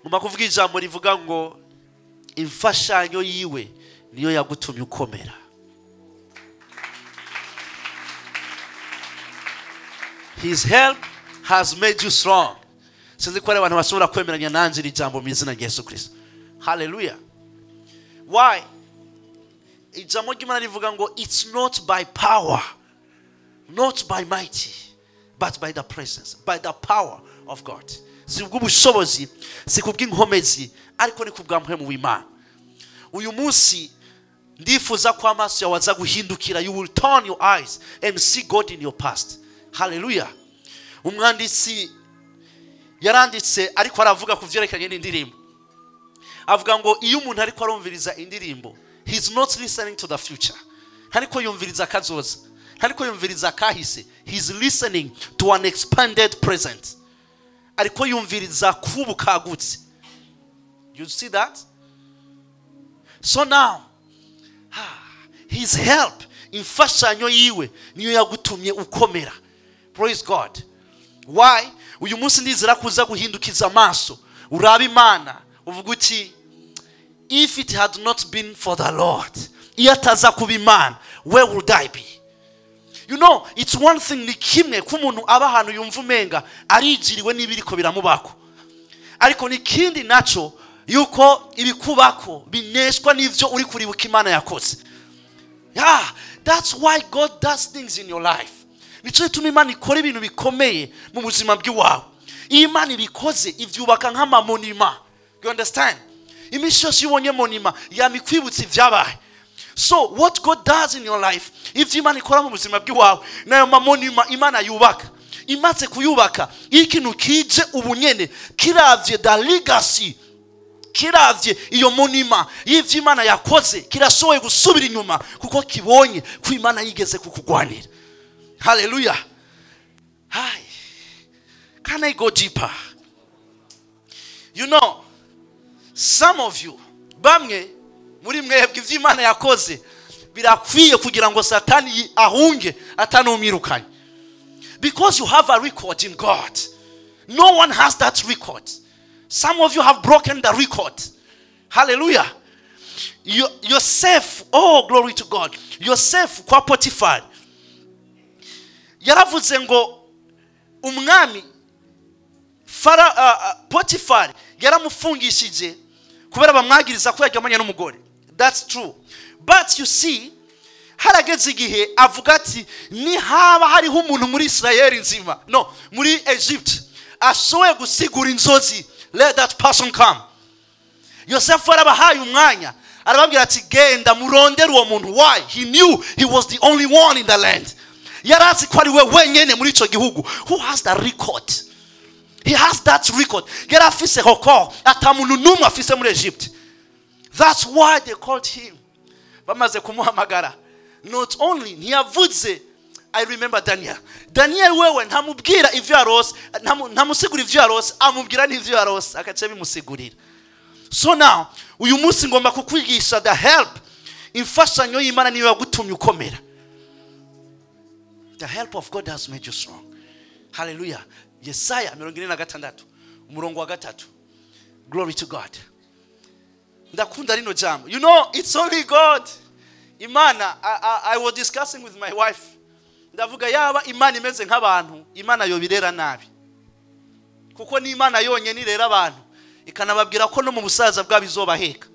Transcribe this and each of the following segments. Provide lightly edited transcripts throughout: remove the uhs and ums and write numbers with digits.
Ngomba kuvuga ijambo rivuga ngo imfashanyo yiwe niyo yagutumye ukomera. His help has made you strong. Sinzi ko hari abantu bashobora kwemeranya nanjye iri jambo mu izina rya Yesu Kristo. Hallelujah. Why? Ijambo ry'Imana rivuga ngo it's not by power, not by mighty, but by the presence, by the power of God. Si kubw'ubushobozi, si kubw'inkomezi, ariko ni kubwa mpwemu w'Imana. Uyu munsi ndifuza ko amaso yawe aza guhindukira. You will turn your eyes and see God in your past. Hallelujah. Umwanditsi yaranditse ariko aravuga ku vyerekeranye n'indirimbo. Avuga ngo iyo umuntu ariko arumviriza indirimbo, he's not listening to the future. Ariko yumviriza akazoza, ariko yumviriza kahise. He's listening to an expanded present. Ariko yumviriza kubu kagutse. You see that? So now, his help, imfashanyo yiwe niyo yagutumye ukomera. Praise God. Why? Uyu munsi ndizera kuza guhindukiza amaso, uraba Imana, uvuga uti if it had not been for the Lord, iyo ataza kuba Imana, where would I be? You know, it's one thing ni kimwe ko umuntu aba ahantu yumva umenga arijiriwe n'ibiriko biramubako, ariko ni kindi naco yuko ibikubako bineshwa n'ivyo uri kuribuka Imana yakoze. Yeah, that's why God does things in your life. Nico gituma Imana ikora ibintu bikomeye mu buzima bw'iwawe. Iyo Imana ibikoze ivyubaka nk'amamonima. You understand? Iminsi yose iyo ubonye monima yamikwibutsa ivyabaye. So what God does in your life, ivyo Imana ikora mu buzima bw'iwawe, nayo mamonima Imana yubaka. Imaze kuyubaka, iyo ikintu kije ubunyene kiravye the legacy, kiravye iyo monima y'ivyo Imana yakoze, kirashoboye gusubira inyuma kuko kibonye ko Imana yigeze kukugwanira. Hallelujah. Hi. Can I go deeper? You know, some of you, bamwe muri mwebwe ivyo Imana yakoze birakwiye kugira ngo Satani ahunge atanumwirukanye. Because you have a record in God. No one has that record. Some of you have broken the record. Hallelujah. Yourself, oh glory to God. Yourself kwa Potiphar. Yaravuze ngo umwami Potiphar yaramufungishije kubera bamwagiriza ko yaryamanye n'umugore. That's true. But you see, harageze igihe avuga ati ni haba hariho umuntu muri Israel nzima, no, muri Egypt ashoboye gusigura inzozi, let that person come. Yosefu arabahaye umwanya, arababwira ati genda murondere uwo muntu. Why? He knew he was the only one in the land. Yarazi ko ari we wenyene muri ico gihugu. Who has the record? He has that record. Yarafise record ata muntu numwe afise muri Egypt. That's why they called him. Bamaze kumuhamagara, not only ntiyavuze I remember Daniel. Daniel wewe ntamubwira ivyo yarose, ntamusigura ivyo yarose, amubwira n'ivyo yarose, akaca bimusigurira. So now, uyu munsi ngomba kukwigisha the help, imfashanyo y'Imana niyo yagutumye ukomera. The help of God has made you strong. Hallelujah. Yesaya 46, umurongo wa 3. Glory to God. Ndakunda rino jambo. You know, it's only God. Imana, I was discussing with my wife. Ndavuga yaba Imana imeze nk'abantu, Imana yobirera nabi. Kuko ni Imana yonyene irera abantu, ikanababwira ko no mu busaza bwabizobaheka.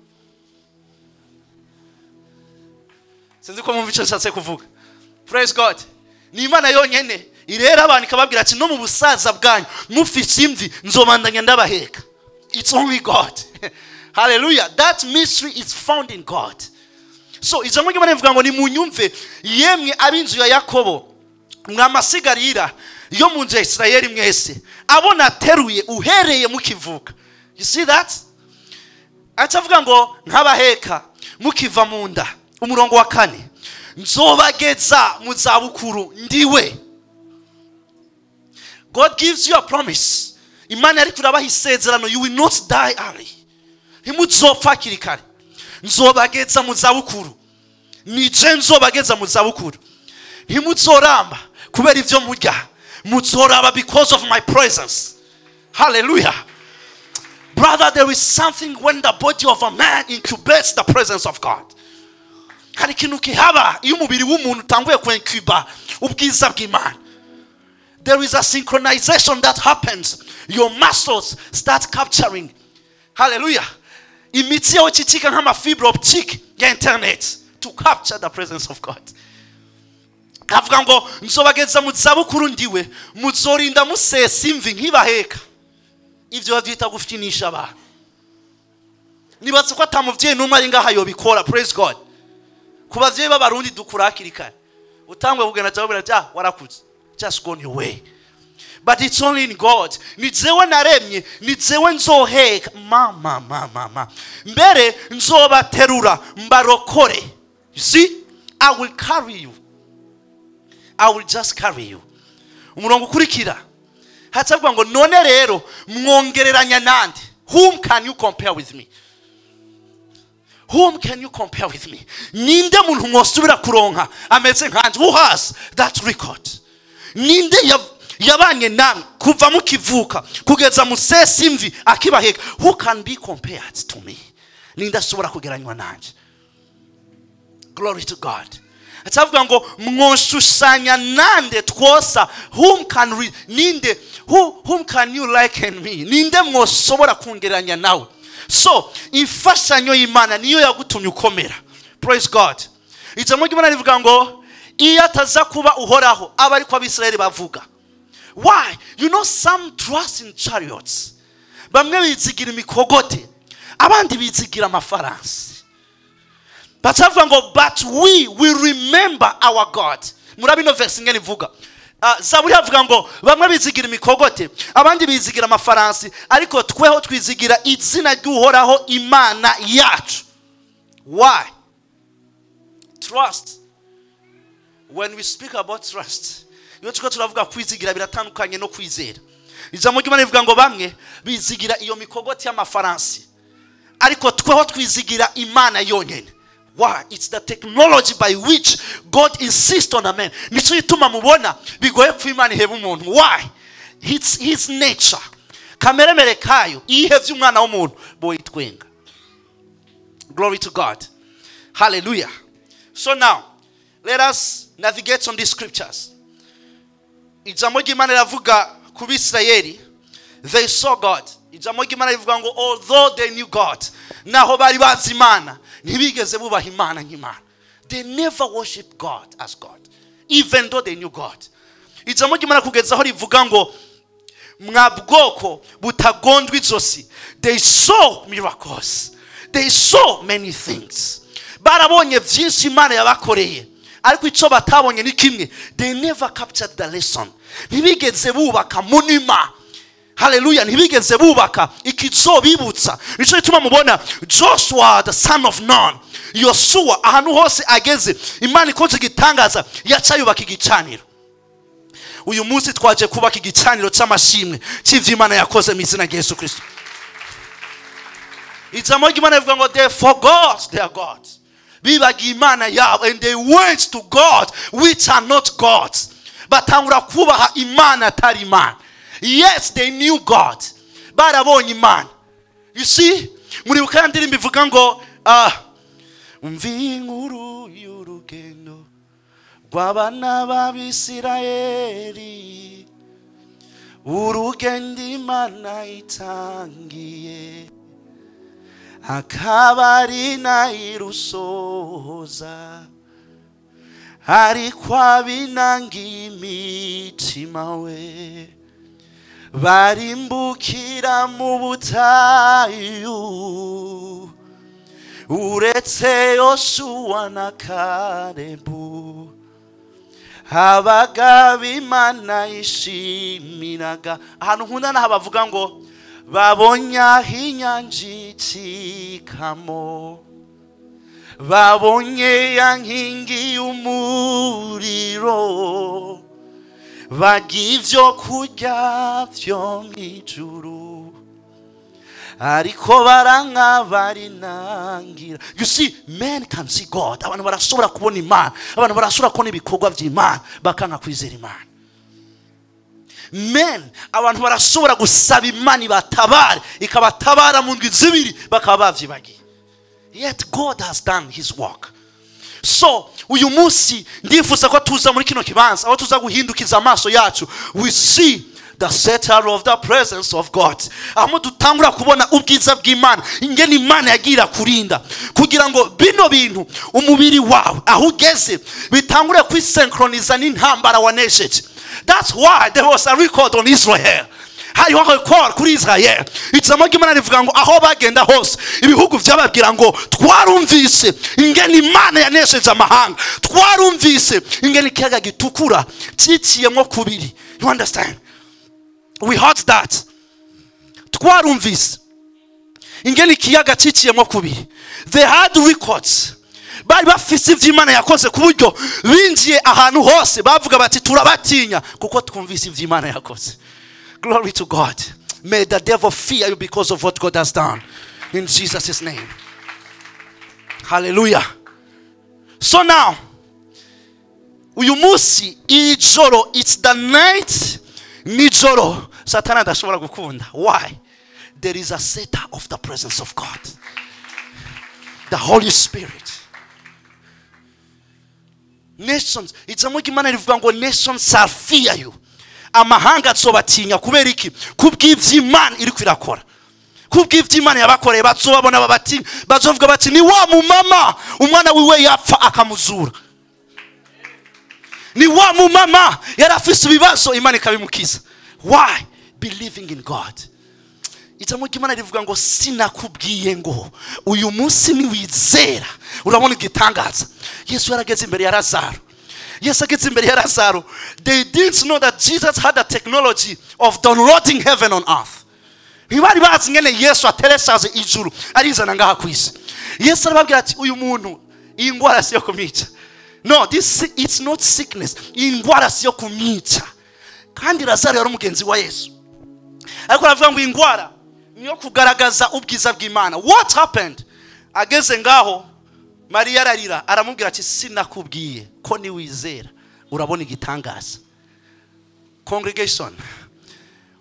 Sinzi ko mumva ico nshatse kuvuga. Praise God. Ni Imana yonyene irera abantu ikababwira ati no mu busaza bwanyu mufise imvi nzobandanya ndabaheka. It's only God. Hallelujah. That mystery is found in God. So ijambo ry'Imana rivuga ngo nimunyumve yemwe ab'inzu ya Yakobo mwamasigarira yo mu nzu ya Isirayeli mwese abo nateruye uhereye mukivuka. You see that? Atavuga ngo nk'abaheka mukiva mu nda. Umurongo wa 4, nzobageza mu zabukuru ndiwe. God gives you a promise. Imana ariko irabaha isezerano, you will not die early. Ntimuzopfa hakiri kare. Nzobageza mu zabukuru. Nije nzobageza mu zabukuru. Ntimuzoramba kubera ivyo murya. Muzoraba because of my presence. Hallelujah. Brother, there is something when the body of a man incubates the presence of God. Hari ikintu kihaba iyo umubiri w'umuntu utanguye kwenkuba ubwiza bw'Imana. There is a synchronization that happens. Your muscles start capturing. Hallelujah. Imitsi yawe icicika nk'ama fibre optique ya internet to capture the presence of God. Avuga ngo nzobageza mu zabukuru ndiwe, muzorinda musesa imvi nkibaheka. Ivyo bavyita gufyinisha abantu. Nibatse ko atamuvyeyi n'umwe ari ngaha yobikora. Praise God. Ku bavyeyi b'Abarundi dukura hakiri kare, utangwe kugenda cyangwa ja warakuze, just go on your way. But it's only in God. Ni jewe naremye, ni jewe nzoheka, mama mama mama, mbere nzobaterura mbarokore. You see, I will carry you, I will just carry you. Umurongo ukurikira hacavuga ngo none rero mwongereranya nande? Whom can you compare with me? Whom can you compare with me? Ninde muntu mwosubira kuronka ameze nkanje? Who has that record? Ninde yabanye namwe kuva mukivuka kugeza musesa imvi akibaheka? Who can be compared to me? Ninde ashobora kugeranywa nanje? Glory to God. Atavuga ngo mwoshushanya nande twosa? Whom can we, ninde, whom can you liken me? Ninde mwoshobora kungeranya nawe? So imfashanyo y'Imana niyo yagutumye ukomera. Praise God. Ijambo ry'Imana rivuga ngo iyo ataza kuba Uhoraho, aba ariko Abisirayeli bavuga. Why? You know, some trust in chariots. Bamwe bizigira imikogote, abandi bizigira amafaransi. Batavuga ngo but we will remember our God. Murabi no verse ngene ivuga. Zaburi avuga ngo bamwe bizigira imikogote, abandi bizigira amafaransi, ariko tweho twizigira izina ry'Uhoraho Imana yacu. Why? Trust. When we speak about trust, iyo turiko turavuga kwizigira, biratandukanye no kwizera. Ijambo ry'Imana rivuga ngo bamwe bizigira iyo mikogote y'amafaransi, ariko tweho twizigira Imana yonyene. Why? It's the technology by which God insists on a man. Nico gituma mubona bigoye ko Imana iheba umuntu. Why? It's his nature. Kameremere kayo, iyo ihevye umwana w'umuntu boyitwenga. Glory to God. Hallelujah. So now, let us navigate on these scriptures. Ijambo ry'Imana riravuga ku Bisirayeli, they saw God. Ijambo ry'Imana rivuga ngo although they knew God, naho bari bazi Imana, ntibigeze bubaha Imana nk'Imana. They never worship God as God, even though they knew God. Ijambo ry'Imana kugeza aho rivuga ngo mwa bwoko butagondwa izosi. They saw miracles. They saw many things. Barabonye byinshi Imana yabakoreye, ariko icyo batabonye ni kimwe: they never captured the lesson. Ntibigeze bubaka monument. Haleluya. Ntibigeze bubaka ikizobibutsa. Nicyo gituma mubona Joshua, the son of Nun, Yosuwa, ahantu hose ageze Imana ikoze igitangaza, yaca yubaka igicaniro. Uyu munsi twaje kubaka igicaniro cy'amashimwe cy'ivyo Imana yakoze mu izina rya Yesu Kristo. Ijambo ry'Imana rivuga ngo they forgot their God, bibagiye Imana yabo, and they went to God which are not gods. Batangura kubaha Imana atari Imana. Yes, they knew God, barabonye Imana. You see, muribuka ya ndirimbo ivuga ngo umva inkuru y'urugendo rw'abana b'Abisirayeli, urugendo Imana itangiye akaba ari nayirusohoza, ariko abinangiye imitima we barimbukira mu butayu, uretse Yosuwa na Kalebu, abagabo Imana yishimiraga. Ahantu nkunda naho bavuga ngo babonye aho inyanja icikamo, babonye ya nkingi y'umuriro, barya ibyo kurya byo mu ijuru, ariko baranka barinangira. You see, men can see God. Abantu barashobora kubona Imana, abantu barashobora kubona ibikorwa by'Imana, bakanka kwizera Imana. Men, abantu barashobora gusaba Imana ibatabare, ikabatabara mu ndwi zibiri bakaba bavyibagiye. Yet God has done his work. So uyu munsi ndifuza ko tuza muri kino kibanza aho tuza guhindukiza amaso yacu, we see the center of the presence of God, aho dutangura kubona ubwiza bw'Imana, ingene Imana yagira kurinda kugira ngo bino bintu umubiri wawe aho ugeze bitangure kwisynchroniza n'intambara wanesheje. That's why there was a record on Israel. Hariho record kuri Israel. Ijambo ry'Imana rivuga ngo aho bagenda hose ibihugu byababwira ngo twarumvise ingene Imana yanesheje amahanga, twarumvise ingene ikiyaga gitukura ciciyemo kubiri. You understand? We heard that. Twarumvise ingene ikiyaga ciciyemo kubiri. They had records. Bari bafise ivyo Imana yakoze ku buryo binjiye ahantu hose bavuga bati turabatinya kuko twumvise ivyo Imana yakoze. Glory to God. May the devil fear you because of what God has done. In Jesus' name. Hallelujah. So now, uyu munsi ijoro, it's the night nijoro Satani adashobora gukunda. Why? There is a center of the presence of God. The Holy Spirit. Nations, ijambo ry'Imana rivuga ngo nations shall fear you. Amahanga azobatinya kubera iki? Kubw'ivyo Imana iriko irakora, kubw'ivyo Imana yabakoreye. Bazobabona babatinya, bazovuga bati ni wa mumama umwana wiwe yapfa akamuzura, ni wa mumama yari afise ibibazo Imana ikabimukiza. Why? Believing in God. Ijambo ry'Imana rivuga ngo sinakubwiye ngo uyu munsi niwizera urabona igitangaza. Yesu yarageze imbere ya Lazaro. Yesu ageze imbere ya Lazaro, they didn't know that Jesus had the technology of downloading heaven on earth. Ntibari bazi ingene Yesu atereshaje ijuru arizana ngaha ku isi. Yesu arababwira ati uyu muntu iyi ndwara si yo kumwica. No, this it's not sickness. Iyi ndwara si yo kumwica. Kandi Lazaro yari umugenzi wa Yesu. Ariko aravuga ngo iyi ndwara niyo kugaragaza ubwiza bw'Imana. What happened? Ageze ngaho Mariya ararira, aramubwira ati sinakubwiye ko niwizera urabona igitangaza. Congregation,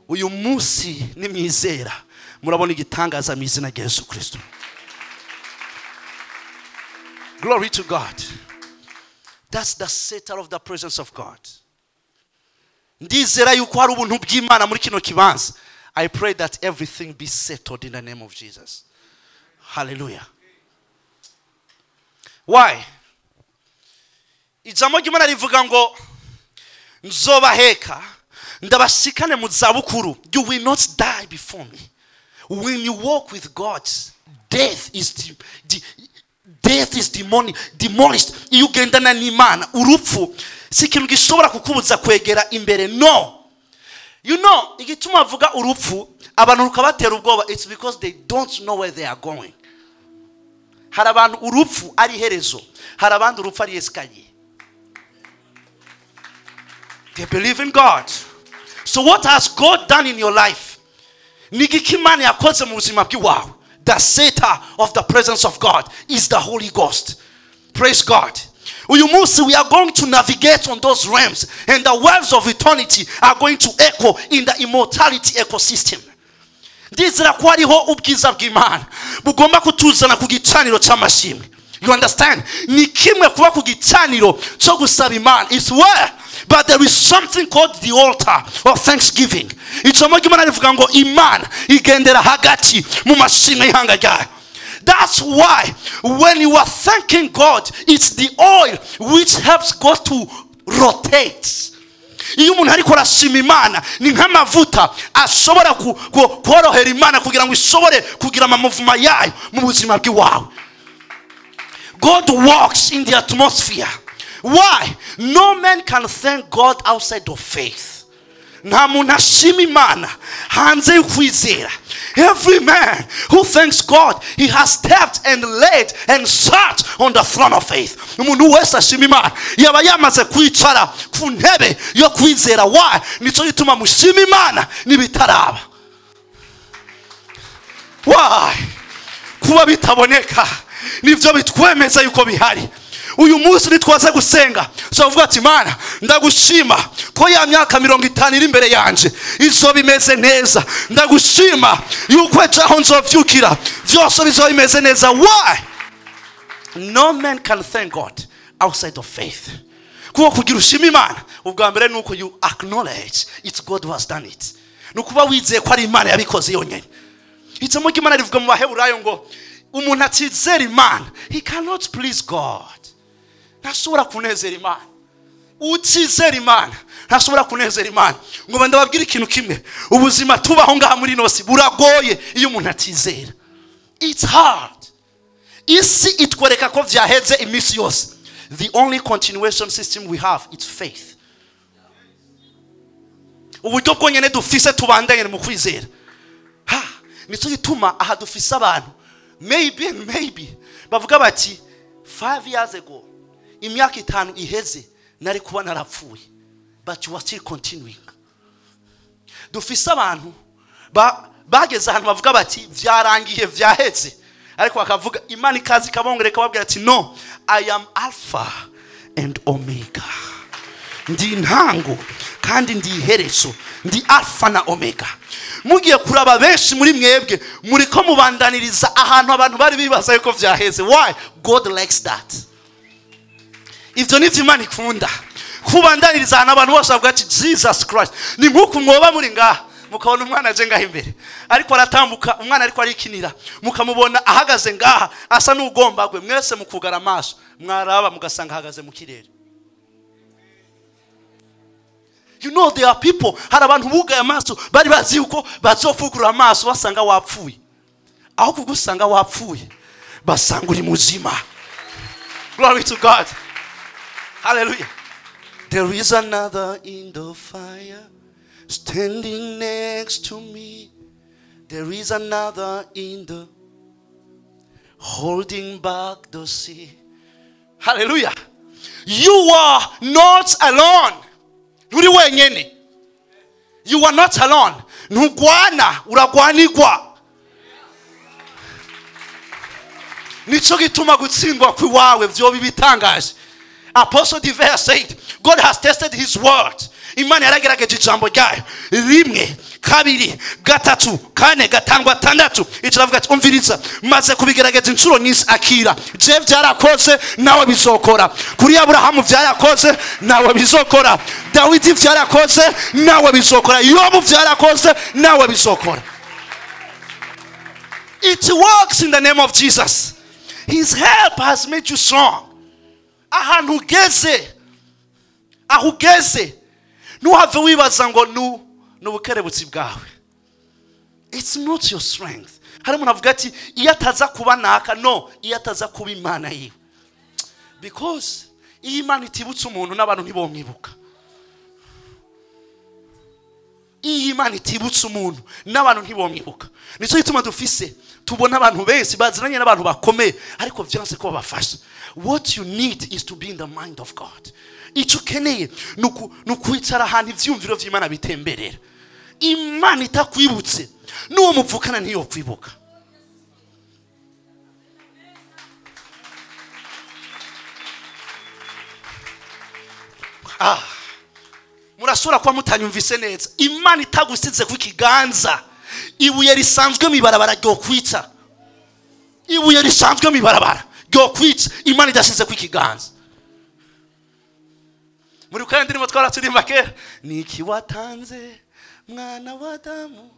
uyu munsi nimwizera murabona igitangaza mu izina rya Yesu Kristo. Glory to God. That's the center of the presence of God. Ndizera yuko hari ubuntu bw'Imana muri kino kibanza. I pray that everything be settled in the name of Jesus. Hallelujah. Why? Ijambo ry'Imana rivuga ngo nzobaheka ndabashikane mu zabukuru. You will not die before me. When you walk with God, death is death is demolished. Iyo ugendana n'Imana, urupfu si ikintu gishobora kukubuza kwegera imbere. No. You know, igituma avuga urupfu abantu rukabatera ubwoba, it's because they don't know where they are going. Hari abantu urupfu ari iherezo, hari abandi urupfu ari escalier. They believe in God. So what has God done in your life? Ni igiki Imana yakoze mu buzima bw'iwawe? The center of the presence of God is the Holy Ghost. Praise God. Uyu munsi we are going to navigate on those realms, and the waves of eternity are going to echo in the immortality ecosystem. Ndizera ko hariho ubwiza bw'Imana bugomba kutuzana ku gicaniro cy'amashimwe. You understand? Ni kimwe kuba ku gicaniro cyo gusaba Imana. It's where, but there is something called the altar of thanksgiving. Ijambo ry'Imana rivuga ngo Imana igendera hagati mu mashimwe y'ihanga ryayo. That's why when you are thanking God, it's the oil which helps God to rotate. Iyo umuntu ariko arashima Imana ni nk'amavuta ashobora korohera Imana kugira ngo ishobore kugira amamuvuma yayo mu buzima bw'iwawe. God walks in the atmosphere. Why? No man can thank God outside of faith. Nta muntu ashima Imana hanze y'ukwizera. Every man who thanks God, he has stepped and laid and sat on the throne of faith. Umuntu wese ashima Imana yaba yamaze kwicara ku ntebe yo kwizera. Why? Nico gituma mushima Imana nibitaraba. Why? Kuba bitaboneka nivyo bitwemeza yuko bihari. Uyu munsi nitwaza gusenga tuzavuga ati Imana Ndagushima ko ya myaka 50 iri imbere yanje izoba imeze neza. Ndagushima yuko ejo aho nzovyukira vyose bizoba bimeze neza. Why? No man can thank God outside of faith. Kuko kugira ushima Imana, ubwa mbere nuko you acknowledge it's God who has done it. Nukuba wizeye ko ari Imana yabikoze yonyene. Ijambo ry'Imana rivuga mu Baheburayo ngo umuntu atizera Imana, he cannot please God. Ntashobora kunezera Imana. Utizera Imana ntashobora kunezera Imana. Ngo ndababwira ikintu kimwe, ubuzima tubaho ngaha muri ino si buragoye iyo umuntu atizera. It's hard. Isi itwereka ko vyaheze iminsi yose. The only continuation system we have is faith. Uburyo bwonyene dufise tubandanye mu kwizera. Ha, nico gituma aha dufise abantu maybe and maybe bavuga bati 5 years ago, imyaka 5 iheze nari kuba narapfuye, but you are still continuing. Dufise abantu bageze ahantu bavuga bati vyarangiye vyaheze, ariko bakavuga Imana ikazi kabongereka babwira ati no, I am Alpha and Omega. Ndi intango kandi ndi iherezo, ndi Alpha na Omega. Mugiye kuraba benshi muri mwebwe muriko mubandaniriza ahantu abantu bari bibaza yuko vyaheze. Why? God likes that. Ivyo nivyo Imana ikunda, kubandaniriza ahantu abantu bose bavuga ati Jesus Christ. Ni nkuko mwoba muri ngaha mukabona umwana aje ngaha imbere ariko aratambuka, umwana ariko arikinira, mukamubona ahagaze ngaha asa n'ugomba gwe, mwese mukugara amaso mwaraba mugasanga ahagaze mu kirere. You know there are people, hari abantu bugaye amaso bari bazi yuko bazofugura amaso basanga wapfuye. Aho kugusanga wapfuye basanga uri muzima. Glory to God. Hallelujah. There is another in the fire standing next to me. There is another in the holding back the sea. Hallelujah. You are not alone. Nturi wenyene. You are not alone. Ntugwana, uragwanirwa. Nico gituma gutsindwa kwiwawe vyo bibitangaje. Apostle Diver said, God has tested his word. Imana yaragerageje ijambo ryayo 1, 2, 3, 4, 5, 6. Icyo ati umviriza, maze kubigerageza inshuro nyinshi akira. Je byarakoze nawe bizokora. Kuri Aburahamu byarakoze nawe bizokora. Dawidi byarakoze nawe bizokora. Yobu byarakoze nawe bizokora. It works in the name of Jesus. His help has made you strong. Ahantu ugeze, aho ugeze, ntuhave wibaza ngo nubukerebutsi bwawe. It's not your strength. Hari umuntu avuga ati iyo ataza kuba naka, no, iyo ataza kuba Imana yiwe. Because iyo Imana itibutse umuntu n'abantu ntibomwibuka. Iyo Imana itibutse umuntu n'abantu ntibomwibuka. Nico gituma dufise tubona abantu benshi baziranye n'abantu bakomeye ariko vyanse ko babafasha. What you need is to be in the mind of God. Icyo ukeneye ni ukwicara ahantu ivyumviro vy'Imana bitemberera. Imana itakwibutse n'uwo muvukana ntiyokwibuka. Murashobora kuba mutanyumvise neza. Imana itagusize ku kiganza, ibuye risanzwe mw'ibarabara ryokwica. Ibuye risanzwe mw'ibarabara ryokwica, Imana idasize ku kiganza. Muri kandi ndimo twaraturimba kera, niki watanze mwana wa Adamu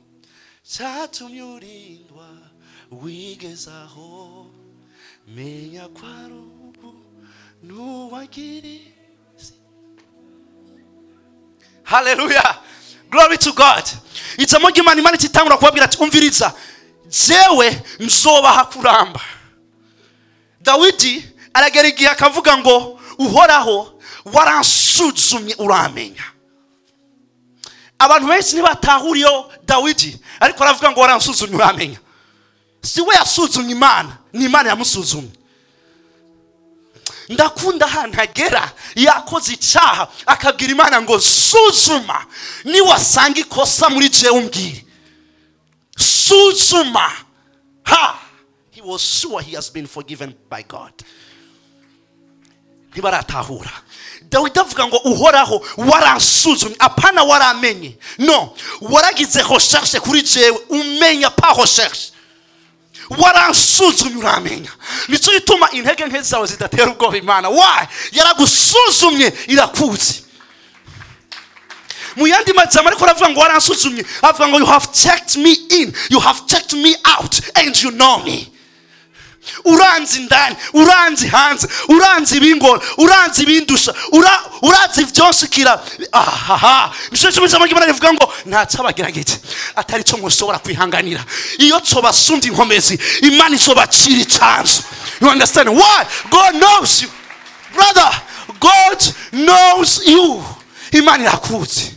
cyatumye urindwa wigezaho, menya ko ari ubu nuwagiri. Hallelujah. Glory to God. Ijambo ry'Imana, Imana itangura kubabwira ati umviriza, jewe nzobaha kuramba. Dawidi aragera igihe akavuga ngo uhoraho waransuzumye uramenya. Abantu benshi ntibatahuriyo Dawidi, ariko aravuga ngo waransuzumye uramenya. Si we yasuzumye Imana, ni Imana yamusuzumye. Ndakunda ahantu agera yakoze icyaha akabwira Imana ngo suzuma, niwasanga ikosa muri jewe umbwire. Suzuma. Ha! He was sure he has been forgiven by God. Ntibaratahura. Dawidi avuga ngo uhoraho waransuzumye, apana waramenye. No, waragize recherche kuri jewe, umenya pa recherche. Waransuzumye uramenya. Nico gituma intege nke zawe zidatera ubwoba Imana. Why? Yaragusuzumye irakuzi. Mu yandi majambo ariko aravuga ngo waransuzumye, avuga ngo you have checked me in, you have checked me out and you know me. Uranzi indani, uranzi hanze, uranzi ibingora, uranzi ibindusha, uranzi ivyonshikira. Ahaha, nico gituma ijambo ry'Imana rivuga ngo nta cabagerageje atari co mushobora kwihanganira. Iyo cobasumbye inkomezi, Imana izobacira icanzu. You understand why? God knows you. Brother, God knows you. Imana irakuzi.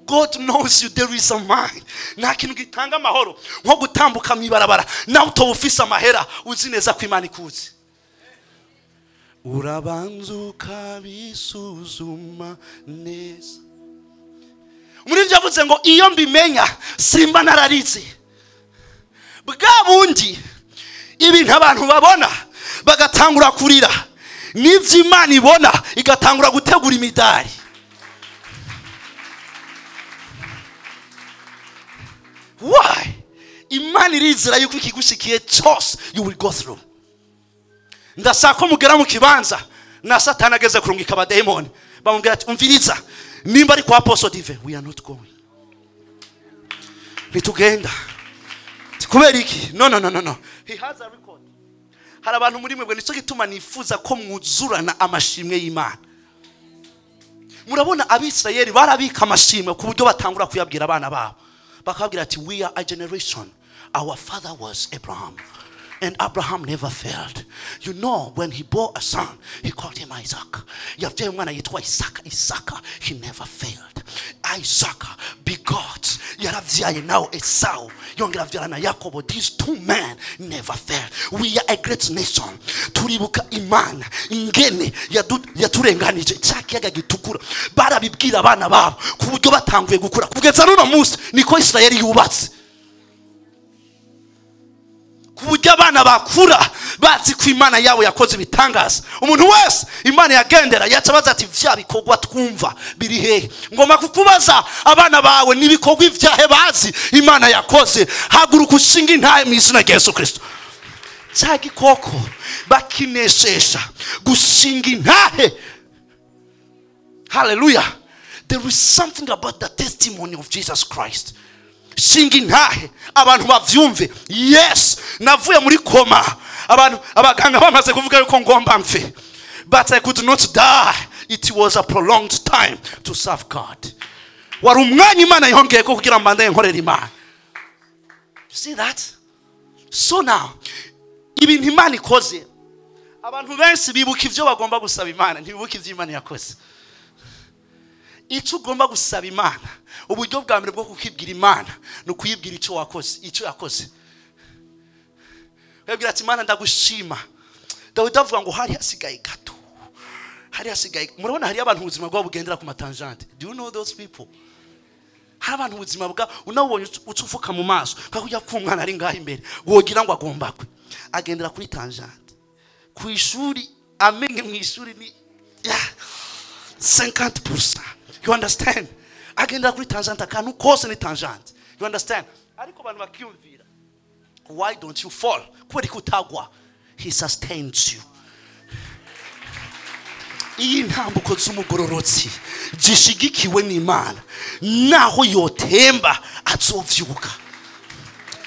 God knows you. There is a mind. Nta kintu gitanga amahoro nko gutambuka mw'ibarabara nawe utoba ufise amahera, uzi neza ko Imana ikuzi. Urabanza ukabisuzuma neza. Muri ibyo yavuze ngo iyo mbimenya simba nararize. Bwa bundi ibintu abantu babona bagatangura kurira, n'ivyo Imana ibona igatangura gutegura imidari. Why? Imana irizera yuko ikigushikiye cyose you will go through. Ndashaka ko mugera mu kibanza na Satani ageze kurungika abademoni, bamubwira ati umviriza, nimba ari kwa Apostle Dive, we are not going. Ntitugenda. Kubera iki? No, no, no, no, no. He has a record. Hari abantu muri mwebwe, nico gituma nifuza ko mwuzurana amashimwe y'Imana. Murabona Abisirayeli barabika amashimwe ku buryo batangura kuyabwira abana babo. Bakabwira ati we are a generation. Our father was Abraham. And Abraham never failed. You know, when he bore a son, he called him Isaac. Yavyaye umwana yitwa Isaka. Isaka, he never failed. Isaac begot. Yaravyaye now Esau. Yongera avyara na Yakobo. These two men never failed. We are a great nation. Turibuka Imana ingene yaturenganije cya kiyaga gitukura. Barabibwira abana babo ku buryo batanguye gukura. Kugeza n'uno munsi niko Israeli yubatse. Kuburyo abana bakura bazi ko Imana yabo yakoze ibitangaza. Umuntu wese Imana yagendera yacabaza ati vya bikorwa twumva biri hehe? Ngoma kukubaza abana bawe nibikorwa ivyahe bazi Imana yakoze. Haguruka ushinga intahe mu izina rya Yesu Kristo. Cya gikoko bakineshesha gushinga intahe. Hallelujah. There is something about the testimony of Jesus Christ. Shinga intahe abantu bavyumve. Yes, navuye muri koma, abantu abaganga bamaze kuvuga yuko ngomba mfe, but I could not die. It was a prolonged time to serve God. Wari umwanya Imana yongeye ko kugira mbande nkorera Imana. You see that? So now ibintu Imana ikoze, abantu benshi bibuka ivyo bagomba gusaba Imana, ntibibuka ivyo Imana yakoze. Icyo ugomba gusaba Imana, uburyo bwa mbere bwo kukibwira Imana ni ukuyibwira icyo wakoze, icyo yakoze. Ukabwira ati Imana ndagushima. Dawidi avuga ngo hari hasigaye gato, hari hasigaye. Murabona hari abantu ubuzima bwabo bugendera ku matangente. Do you know those people? Hari abantu ubuzima bwa unabonye ucufuka mu maso kakujya ku mwana ari ngaho imbere wogira ngo agomba kwe, agendera kuri tangente. Ku ishuri amenye mu ishuri ni 50%. You understand? Agendera kuri tangente, akantu kose ni tangente. You understand? Ariko abantu bakiyumvira, why don't you fall? Kubera ko utagwa. He sustains you. Iyi ntambuko z'umugororotsi zishigikiwe n'Imana, naho yotemba azovyuka.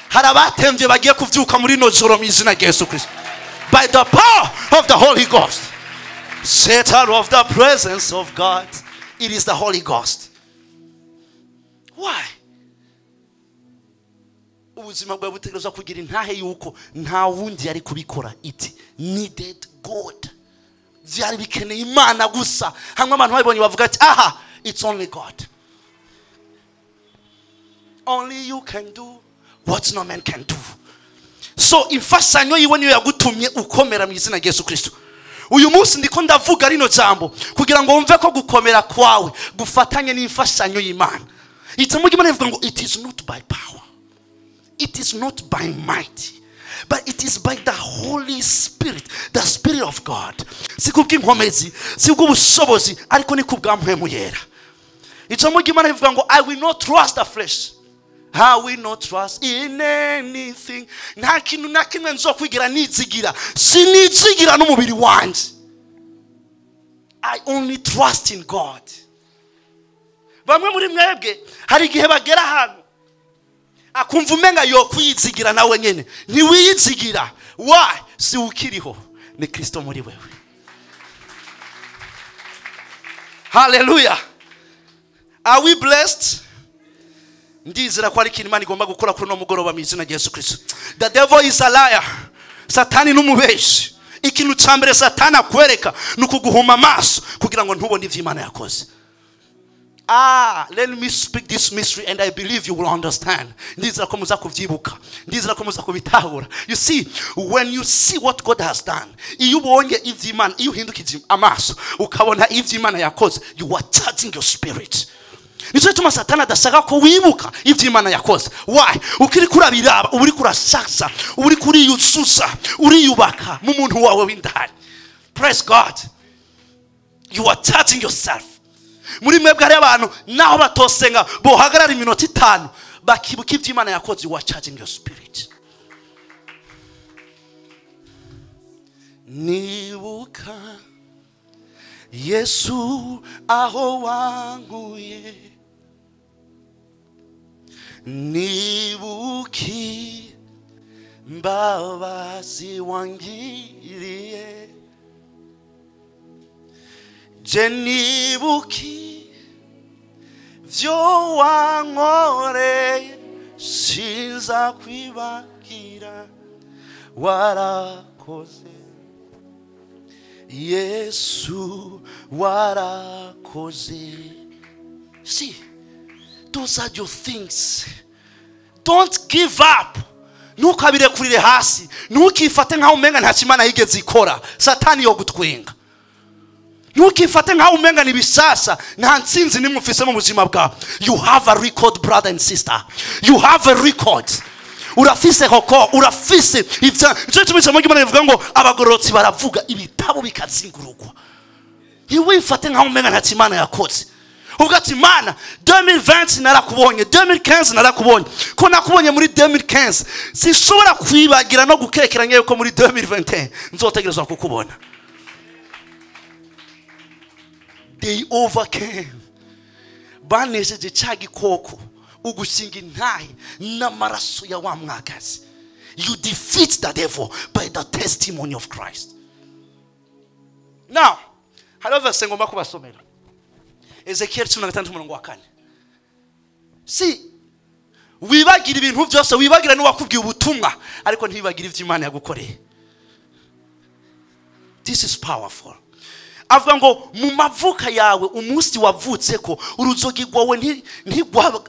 Hari abatemvye bagiye kuvyuka muri no joro mu izina rya Yesu Kristo. By the power of the Holy Ghost. Center of the presence of God. It is the Holy Ghost. Why? Ubuzima bwawe butegerezwa kugira intahe yuko nta wundi yari kubikora. It needed God. Byari bikeneye Imana gusa. Hamwe abantu babibonye bavuga ati aha, it's only God. Only you can do what no man can do. So imfashanyo yiwe niyo yagutumye ukomera mu izina rya Yesu Kristo. Uyu munsi ndiko ndavuga rino jambo kugira ngo wumve ko gukomera kwawe gufatanye n'imfashanyo y'Imana. Ijambo ry'Imana rivuga ngo it is not by power, it is not by might, But it is by the Holy Spirit, the Spirit of God. Si kubw'inkomezi, si kubw'ubushobozi, ariko ni kubwa Mpwemu Yera. Ijambo ry'Imana rivuga ngo I will not trust the flesh. I will not trust in anything. Nta kintu na kimwe nzokwigira nizigira. Sinizigira n'umubiri wanje. I only trust in God. Bamwe muri mwebwe hari igihe bagera ahantu akumva umenga yo kwiyizigira nawe nyene. Ntiwiyizigira. Why? Si ukiriho, ni Kristo muri wewe. Hallelujah. Are we blessed? Ndizera ko ari ikintu Imana igomba gukora kuri uno mugoroba mu izina rya Yesu Kristo. The devil is a liar. Satani n'umubeshi. Ikintu ca mbere Satani akwereka ni ukuguhuma amaso kugira ngo ntubone ivyo Imana yakoze. Let me speak this mystery and I believe you will understand. Ndizera ko muza kuvyibuka. Ndizera ko muza kubitahura. You see, when you see what God has done, iyo ubonye ivyo Imana, iyo uhindukije amaso ukabona ivyo Imana yakoze, you are charging your spirit. Nicyo gituma Satani adashaka ko wibuka ivyo Imana yakoze. Why? Ukiri kurabiraba, uba uriko urashasha, uba uriko uriyuzuza, uriyubaka mu muntu wawe w'indani. Praise God. You are charging yourself. Muri mwebwe hari abantu naho batosenga bohagarara iminota 5 bakibuka ivyo Imana yakoze. You are charging your spirit. Nibuka Yesu aho wanguye, nibuki mbabazi wangiriye, je nibuki vyo wankoreye, sinza kwibagira warakoze. Yesu warakoze. See, those are your things. Don't give up. Ntukabirekurire hasi. Ntukifate nkaho umenga nta Imana yigeze ikora. Satani yo gutwenga. Ntukifate nkaho umenga ni bisasa, nta ntsinzi nimwe ufise mu buzima bwawe. You have a record, brother and sister. You have a record. Urafise koko, urafise ivya. Nicyo gituma ijambo ry'Imana rivuga ngo abagororotsi baravuga ibitabo bikazingurugwa. Ntiwifate nkaho umenga nta Imana yakoze. Uvuga ati Mana, 2020 narakubonye, 2015 narakubonye. Ko nakubonye muri 2015, sinshobora kwibagira no gukekeranya yuko muri 2021 nzotegerezwa kukubona. They overcame. Banesheje ca gikoko, ugushinga intahe n'amaraso ya wa mwagazi. You defeat the devil by the testimony of Christ. Now, hariho verse ngomba kubasomera. Ezekiel 16:4. Si wibagira ibintu byose, wibagira n'uwakubwiye ubutumwa, ariko ntiwibagira ivyo Imana yagukoreye. This is powerful. Avuga ngo mu mavuka yawe umunsi wavutse ko uruzogi rwawe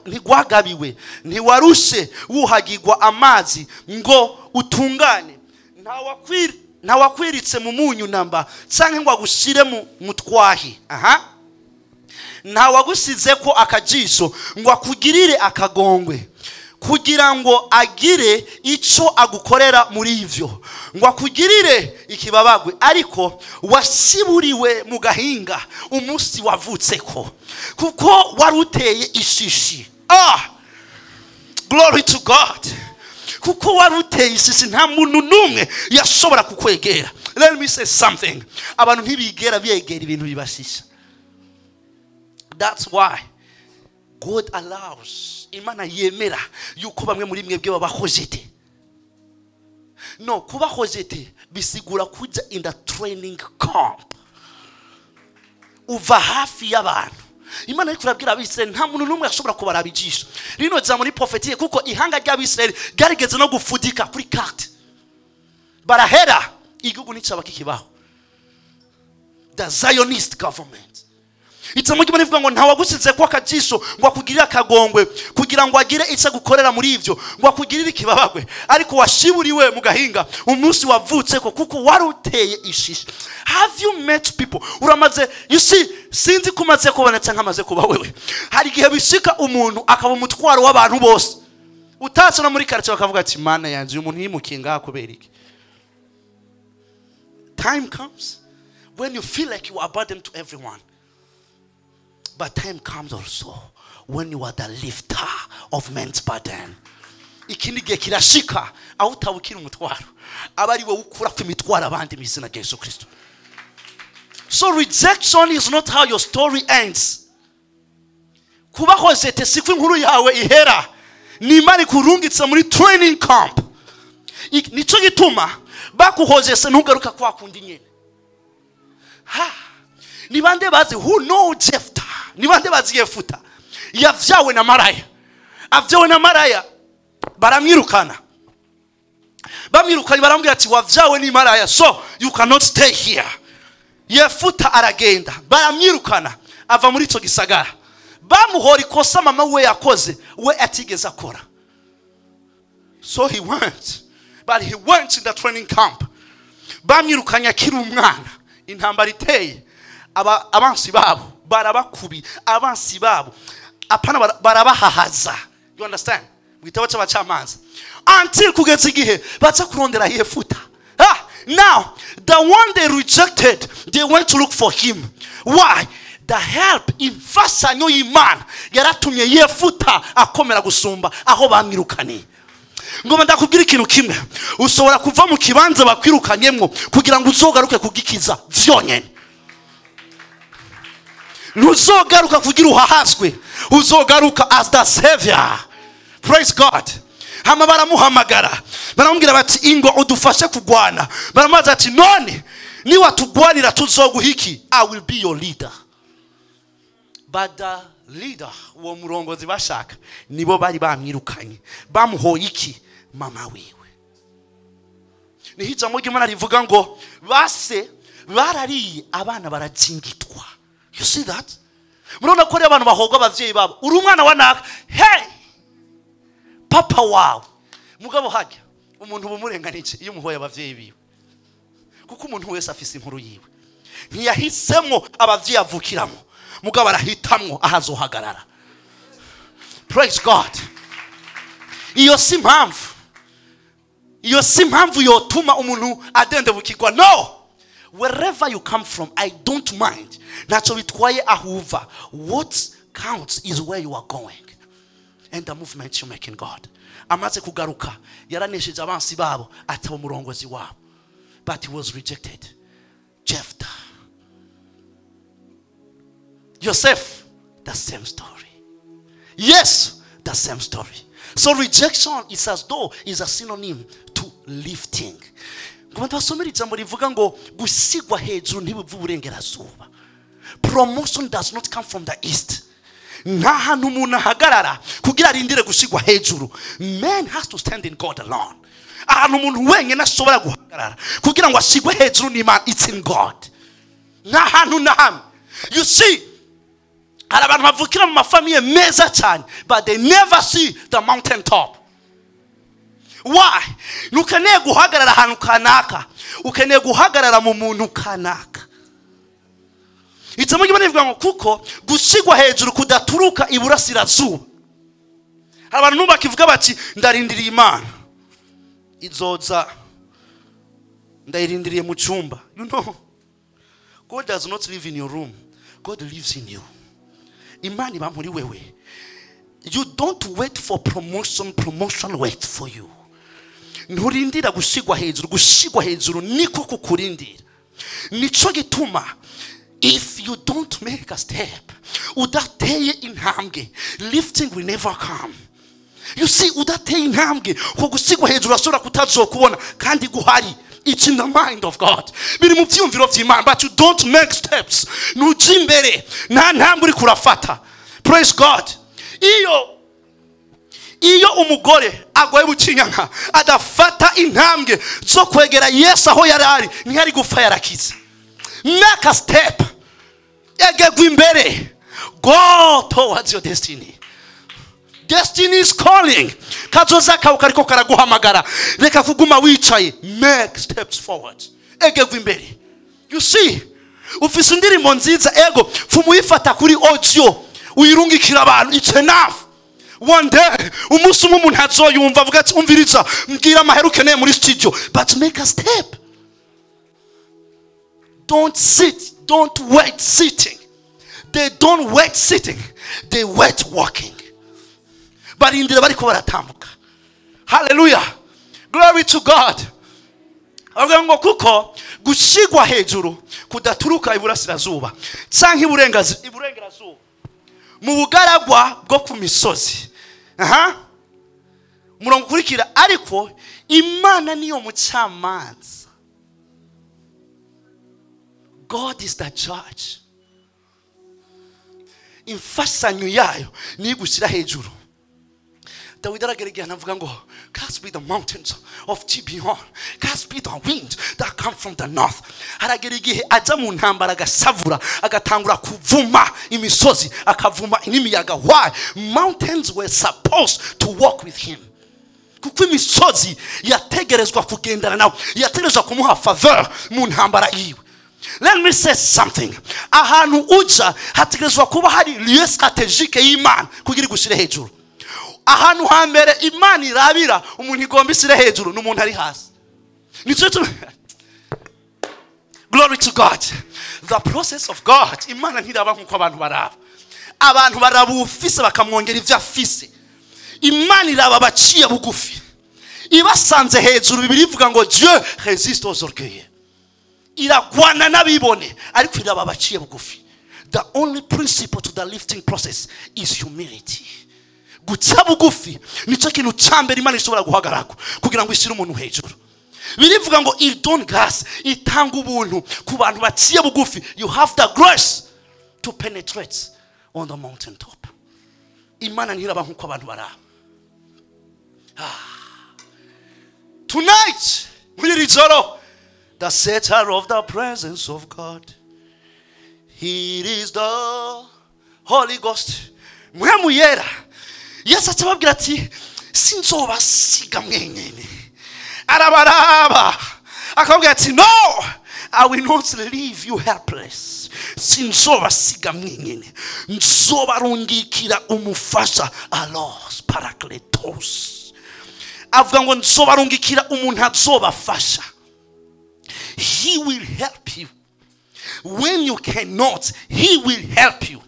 ntigwagabiwe, ntiwarushe wuhagirwa amazi ngo utungane, ntawakwiritse mu munyu namba canke ngo agushire mu mutwahi. Aha, ntawagusize ko akajisho ngo akugirire akagongwe, kugira ngo agire ico agukorera muri ivyo, ngo akugirire ikibabagwe, ariko wasiburiwe mu gahinga umunsi wavutseko, kuko waruteye ishishi. Glory to God. Kuko waruteye ishishi, nta muntu numwe yashobora kukwegera. Let me say something. Abantu ntibigera begera ibintu bibashisha. That's why God allows, Imana yemera yuko bamwe muri mwebwe babahojete. No, kubahojete bisigura kuja in the training camp. Uva hafi y'abantu. Imana iri kurabwira Abisirayeli nta muntu n'umwe ashobora kubaraba ijisho. Rino jambo ni prophetie kuko ihanga ry'Abisirayeli ryarigeze no gufudika kuri carte. Barahera igihugu nicaba kikibaho. The Zionist government. Ijambo ry'Imana rivuga ngo ntawagusize ko akajisho ngo akugirire akagongwe, kugira ngo agire icyo agukorera muri ivyo, ngo akugirire ikibabagwe, ariko washiburiwe mu gahinga umunsi wavutse ko, kuko waruteye ishishi. Have you met people? Uramaze, you see, sinzi kumaze kubona cyangwa amaze kuba wewe. Hari igihe bishika umuntu akaba umutwaro w'abantu bose. Utatse no muri quartier bakavuga ati mana yanjye uyu muntu yimukiye ngaha kubera iki? Time comes when you feel like you are a burden to everyone. But time comes also when you are the lifter of men's burden. Ikindi gihe kirashika aho utabukira umutwaro, aba ari wowe ukura ku imitwaro abandi mu izina rya Yesu Kristo. So rejection is not how your story ends. Kuba rejeté siko inkuru yawe ihera. Ni Imana ikurungitse muri training camp. Nico gituma bakuhozese ntugaruka kwa kundi nyene. Ha! Ni bande bazi who know Jephthah? Ni bande bazi Yefuta? Yavyawe na maraya. Avyawe na maraya baramwirukana. Bamwirukanye baramubwira ati wavyawe ni maraya, so you cannot stay here. Yefuta aragenda, baramwirukana ava muri ico gisagara. Bamuhora ikosa mama we yakoze we atigeze akora. So he went, but he went in the training camp. Bamwirukanye akiri umwana, intambara iteye, aba abansi babo barabakubi, abansi babo apana barabahahaza. You understand? Mu gitabo cy'abacamanza, until kugeza igihe baza kurondera Yefuta. Now the one they rejected, they went to look for him. Why? The help, imfashanyo y'Imana yaratumye Yefuta akomera gusumba aho bamwirukaniye. Ngoma ndakubwira ikintu kimwe, ushobora kuva mu kibanza bakwirukanyemwo kugira ngo uzogaruke kugikiza vyonyene. Ntuzogaruka kugira uhahazwe, uzogaruka as the savior. Praise God. Hama baramuhamagara, baramubwira bati ingo udufashe kugwana. Baramubaza ati none niwatugwanira tuzoguha iki? I will be your leader. But the leader, uwo murongozi bashaka, nibo bari bamwirukanye. Bamuhoye iki? Mama wiwe. Niho ijambo ry'Imana rivuga ngo base barariye abana barakingitwa. You see that? Murabona ko ari abantu bahogwa abavyeyi babo. Uri umwana wa naka, hey! Papa wawe. Mugabo hajya umuntu bumurenganije iyo umuhoye abavyeyi biwe. Kuko umuntu wese afise inkuru yiwe. Ntiyahisemo abavyeyi avukiramo, mugabo arahitamwo ahazohagarara. Praise God. Iyo si impamvu. Iyo si impamvu yotuma umuntu adendebukirwa. No. Wherever you come from, I don't mind. Ntacyo bitwaye aho uva. What counts is where you are going and the movement you make in God. Amaze kugaruka yaranesheje abansi babo ataba umurongozi wabo. But he was rejected. Jephthah. Joseph, the same story. Yes, the same story. So rejection is as though is a synonym to lifting. Ngo basomera ijambo rivuga ngo gusigwa hejuru ntibiva uburengerazuba. Promotion does not come from the east. Nta hantu umuntu ahagarara kugira arindire gusigwa hejuru. Man has to stand in God alone. Ahantu umuntu wenyine ashobora guhagarara kugira ngo asigwe hejuru n'Imana, it's in God. Nta hantu na hamwe. You see, hari abantu bavukira mu mafamiye meza cyane, but they never see the mountain top. Why? Ntukeneye guhagarara ahantu kanaka, ukeneye guhagarara mu muntu kanaka. Ijambo ry'Imana rivuga ngo kuko gusigwa hejuru kudaturuka iburasirazuba. Hari abantu bakivuga bati ndarindiriye Imana izoza, ndayirindiriye mu cyumba. You know, God does not live in your room. God lives in you. Imana iba muri wewe. You don't wait for promotion, promotion waits for you. Nturindira gusigwa hejuru, gusigwa hejuru niko kukurindira. Nico gituma if you don't make a step, udateye intambwe, lifting will never come. You see, udateye intambwe, ko gusigwa hejuru ashobora kutazokubona kandi guhari. It's in the mind of God. Biri mu byumviro by'Imana, but you don't make steps. Nuja imbere, nta ntambwe uri kurafata. Praise God. Iyo umugore agoye bukinyanka adafata intambwe zo kwegera Yesu aho yari ari, ntiyari gupfa yarakize. Make a step. Egegwa imbere. Go towards your destiny. Destiny is calling. Kazoza kawe kariko karaguhamagara. Reka kuguma wicaye. Make steps forward. Egegwa imbere. You see, ufise indirimbo nziza, ego fumuyifata kuri audio uyirungikira abantu, it's enough. One day, umunsi umwe umuntu azoyumva avuga ati umviriza, mbwira amahera ukeneye muri studio, but make a step. Don't sit, don't wait sitting. They don't wait sitting, they wait walking. Barindira bariko baratambuka. Hallelujah. Glory to God. Avuga ngo kuko gushigwa hejuru kudaturuka iburasirazuba canke iburengerazuba mu bugaragwa bwo ku misozi. Aha. Murongo kurikira, ariko Imana niyo mucamanza. God is the judge. Imfashanyo yayo ni gushyira hejuru. Dawidi aragerageza avuga ngo cast be the mountains of Gibeon, cast be the wind that come from the north. Haragera igihe aja mu ntambara agasavura, agatangura kuvuma imisozi, akavuma n'imiyaga. Why? Mountains were supposed to walk with him. Kuko imisozi yategerezwa kugendana nawe, yategerezwa kumuha faveur mu ntambara yiwe. Let me say something. Ahantu uja hategerezwa kuba hari lieu stratégique y'Imana kugira igushyire hejuru. Ahantu hambere Imana irabira umuntu igomba isire hejuru n'umuntu ari hasi. Nicyo. Glory to God. The process of God. Imana ntiraba nkuko abantu baraba. Abantu baraba ufise bakamwongera ivyo afise. Imana iraba baciye bugufi. Ibasanze hejuru. Bibiliya ivuga ngo Dieu résiste aux orgueilleux. Iragwana n'abibone, ariko iraba baciye bugufi. The only principle to the lifting process is humility. Guca bugufi nicyo kintu cya mbere Imana ishobora guhagarara kugira ngo ishyire umuntu hejuru. Birivuga ngo il donne grâce, itanga ubuntu ku bantu baciye bugufi. You have the grace to penetrate on the mountain top. Imana ntiraba nkuko abantu baraba. Tonight, muri iri joro, the center of the presence of God, He is the Holy Ghost. Mpwemu Yera. Yesu acababwira ati sinzobasiga mwenyene. Arabaraba akababwira ati no, I will not leave you helpless. Sinzobasiga mwenyene, nzobarungikira umufasha, allos parakletos. Avuga ngo nzobarungikira umuntu azobafasha. He will help you when you cannot. He will help you.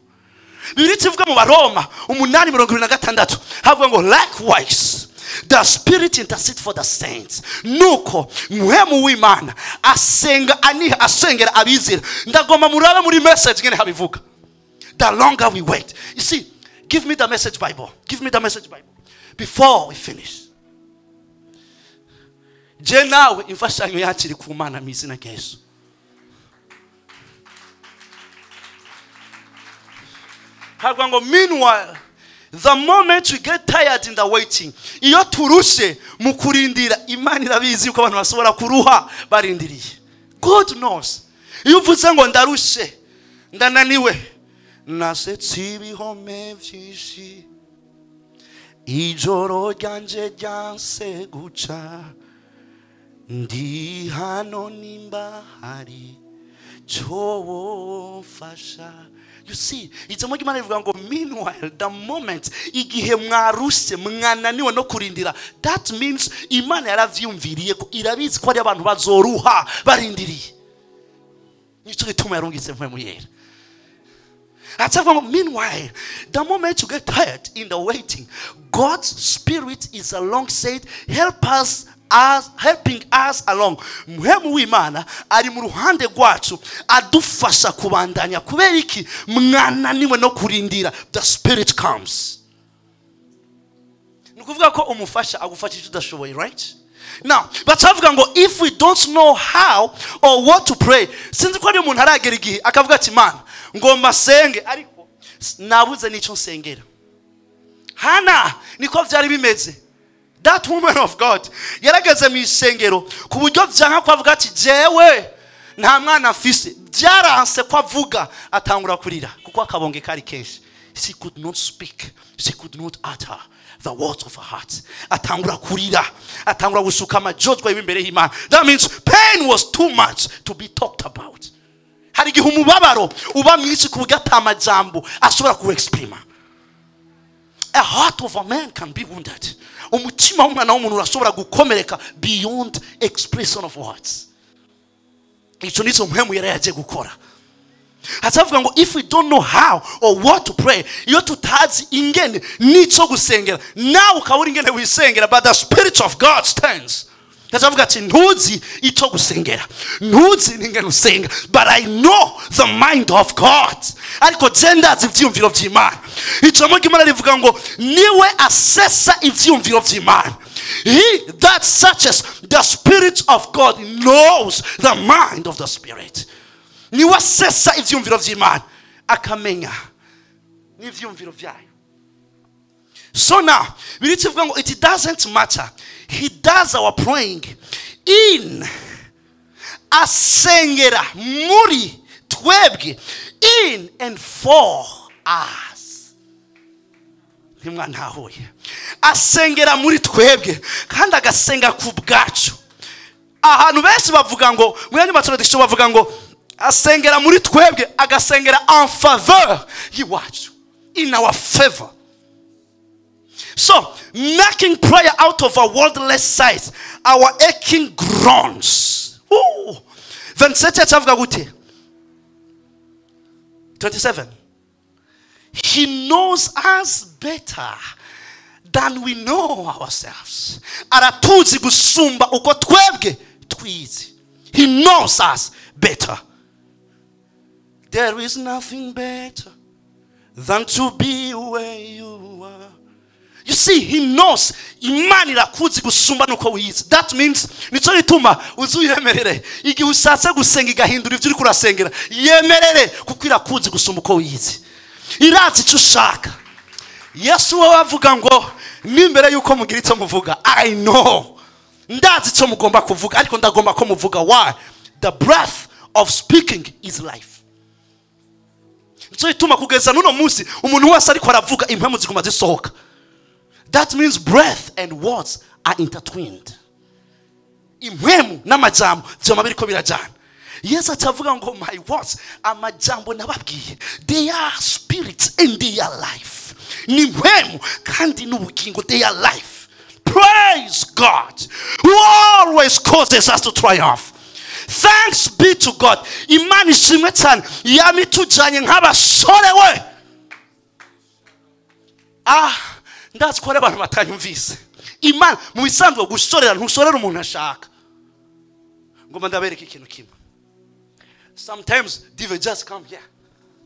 Bibiliya ivuga mu Baroma 8:26 havuga ngo likewise the Spirit intercede for the saints. Nuko Mpwemu w'Imana asenga aniha asengera abizera. Ndagomba murabe muri message ngene habivuga. The longer we wait. You see, give me the Message Bible. Give me the Message Bible before we finish. Je nawe imfashanyo yacu iri ku Mana mu izina rya Yesu. Havuga ngo meanwhile, the moment we get tired in the waiting, iyo turushe mu kurindira, Imana irabizi yuko abantu bashobora kuruha barindiriye. God knows. Iyo uvuze ngo ndarushe, ndananiwe, nasetse ibihome vyinshi, ijoro ryanje ryanse guca, ndi hano nimba hari cyo womfasha. You see, ijambo ry'Imana rivuga ngo meanwhile, the moment igihe mwarushe mwananiwe no kurindira, that means Imana yaravyumviriye ko irabizi ko ari abantu bazoruha barindiriye. Nico gituma yarungitse Mpwemu Yera. Atavuga ngo meanwhile, the moment you get tired in the waiting, God's Spirit is alongside, help us as helping us along. Mpwemu w'Imana ari mu ruhande rwacu adufasha kubandanya. Kubera iki? Mwananiwe no kurindira, the Spirit comes. Ni ukuvuga ko umufasha agufasha icyo udashoboye, right? Now, batavuga ngo if we don't know how or what to pray, sinzi ko ari umuntu aragera igihe akavuga ati Mana ngomba senge ariko nabuze n'icyo nsengera. Hana niko vyari bimeze. That woman of God yarageze mu isengero ku buryo vyanka ko avuga ati jewe nta mwana afise, byaranse ko avuga, atangura kurira kuko akabonge kari kenshi. She could not speak, she could not utter the words of her heart. Atangura kurira, atangura gusuka amajojwa imbere y'Imana. That means pain was too much to be talked about. Hari igihe umubabaro uba mwinshi ku buryo ata majambo ashobora kuwexprima. A heart of a man can be wounded. Umutima w'umwana w'umuntu urashobora gukomereka beyond expression of words. Icyo nicyo Mpwemu Yera yagiye gukora. Hatavuga ngo if we don't know how or what to pray, iyo tutazi ingene n'icyo gusengera, nawe ukaba uri ingene wisengera, but the Spirit of God stands. Hatavuga ati ntuzi icyo gusengera, ntuzi n'ingene usenga, but I know the mind of God. Ariko je ndazi ivyiyumviro vy'Imana. Ijambo ry'Imana rivuga ngo niwe asesa ivyiyumviro vy'Imana. He that searches the Spirit of God knows the mind of the Spirit. Niwe asesa ivyiyumviro vy'Imana akamenya n'ivyiyumviro vyayo. So now, we need to go, it doesn't matter. He does our praying in asengera muri twebwe, in and for us. Ntimwantahuye. Asengera muri twebwe kandi agasenga ku bwacu. Ahantu benshi bavuga ngo mu yandi matraduction bavuga ngo asengera muri twebwe agasengera en faveur y'iwacu, in our favor. So, making prayer out of our worldless sight, our aching groans. Ooh. 27 avuga gute? 27. He knows us better than we know ourselves. Aratuzi gusumba uko twebwe twizi. He knows us better. There is nothing better than to be where you are. You see, he knows. Imana irakuzi gusumba nuko wiyizi. That means nico gituma uzuyemerere igihe ushatse gusenga igahindura ivyo uriko urasengera, yemerere kuko irakuzi gusumba uko wiyizi. Irazi ico ushaka. Yesu we avuga ngo nimbere yuko mugira ico muvuga, I know. Ndazi ico mugomba kuvuga, ariko ndagomba ko muvuga. Why? The breath of speaking is life. Nico gituma kugeza n'uno munsi umuntu wese ariko aravuga impemu ziguma zisohoka. That means breath and words are intertwined. Impwemu n'amajambo vyama biriko birajana. Yesu acavuga ngo my words, amajambo nababwiye, they are spirits and they are life. Ni impwemu kandi n'ubugingo, they are life. Praise God who always causes us to triumph. Thanks be to God. Imana ishimwe cyane yamitujanye nk'abasore we. Ndazi ko hari abantu batanyumvise. Imana mu bisanzwe gusorera ntusorera umuntu ashaka. Ngomba ndabereka ikintu kimwe. Sometimes devil just come here.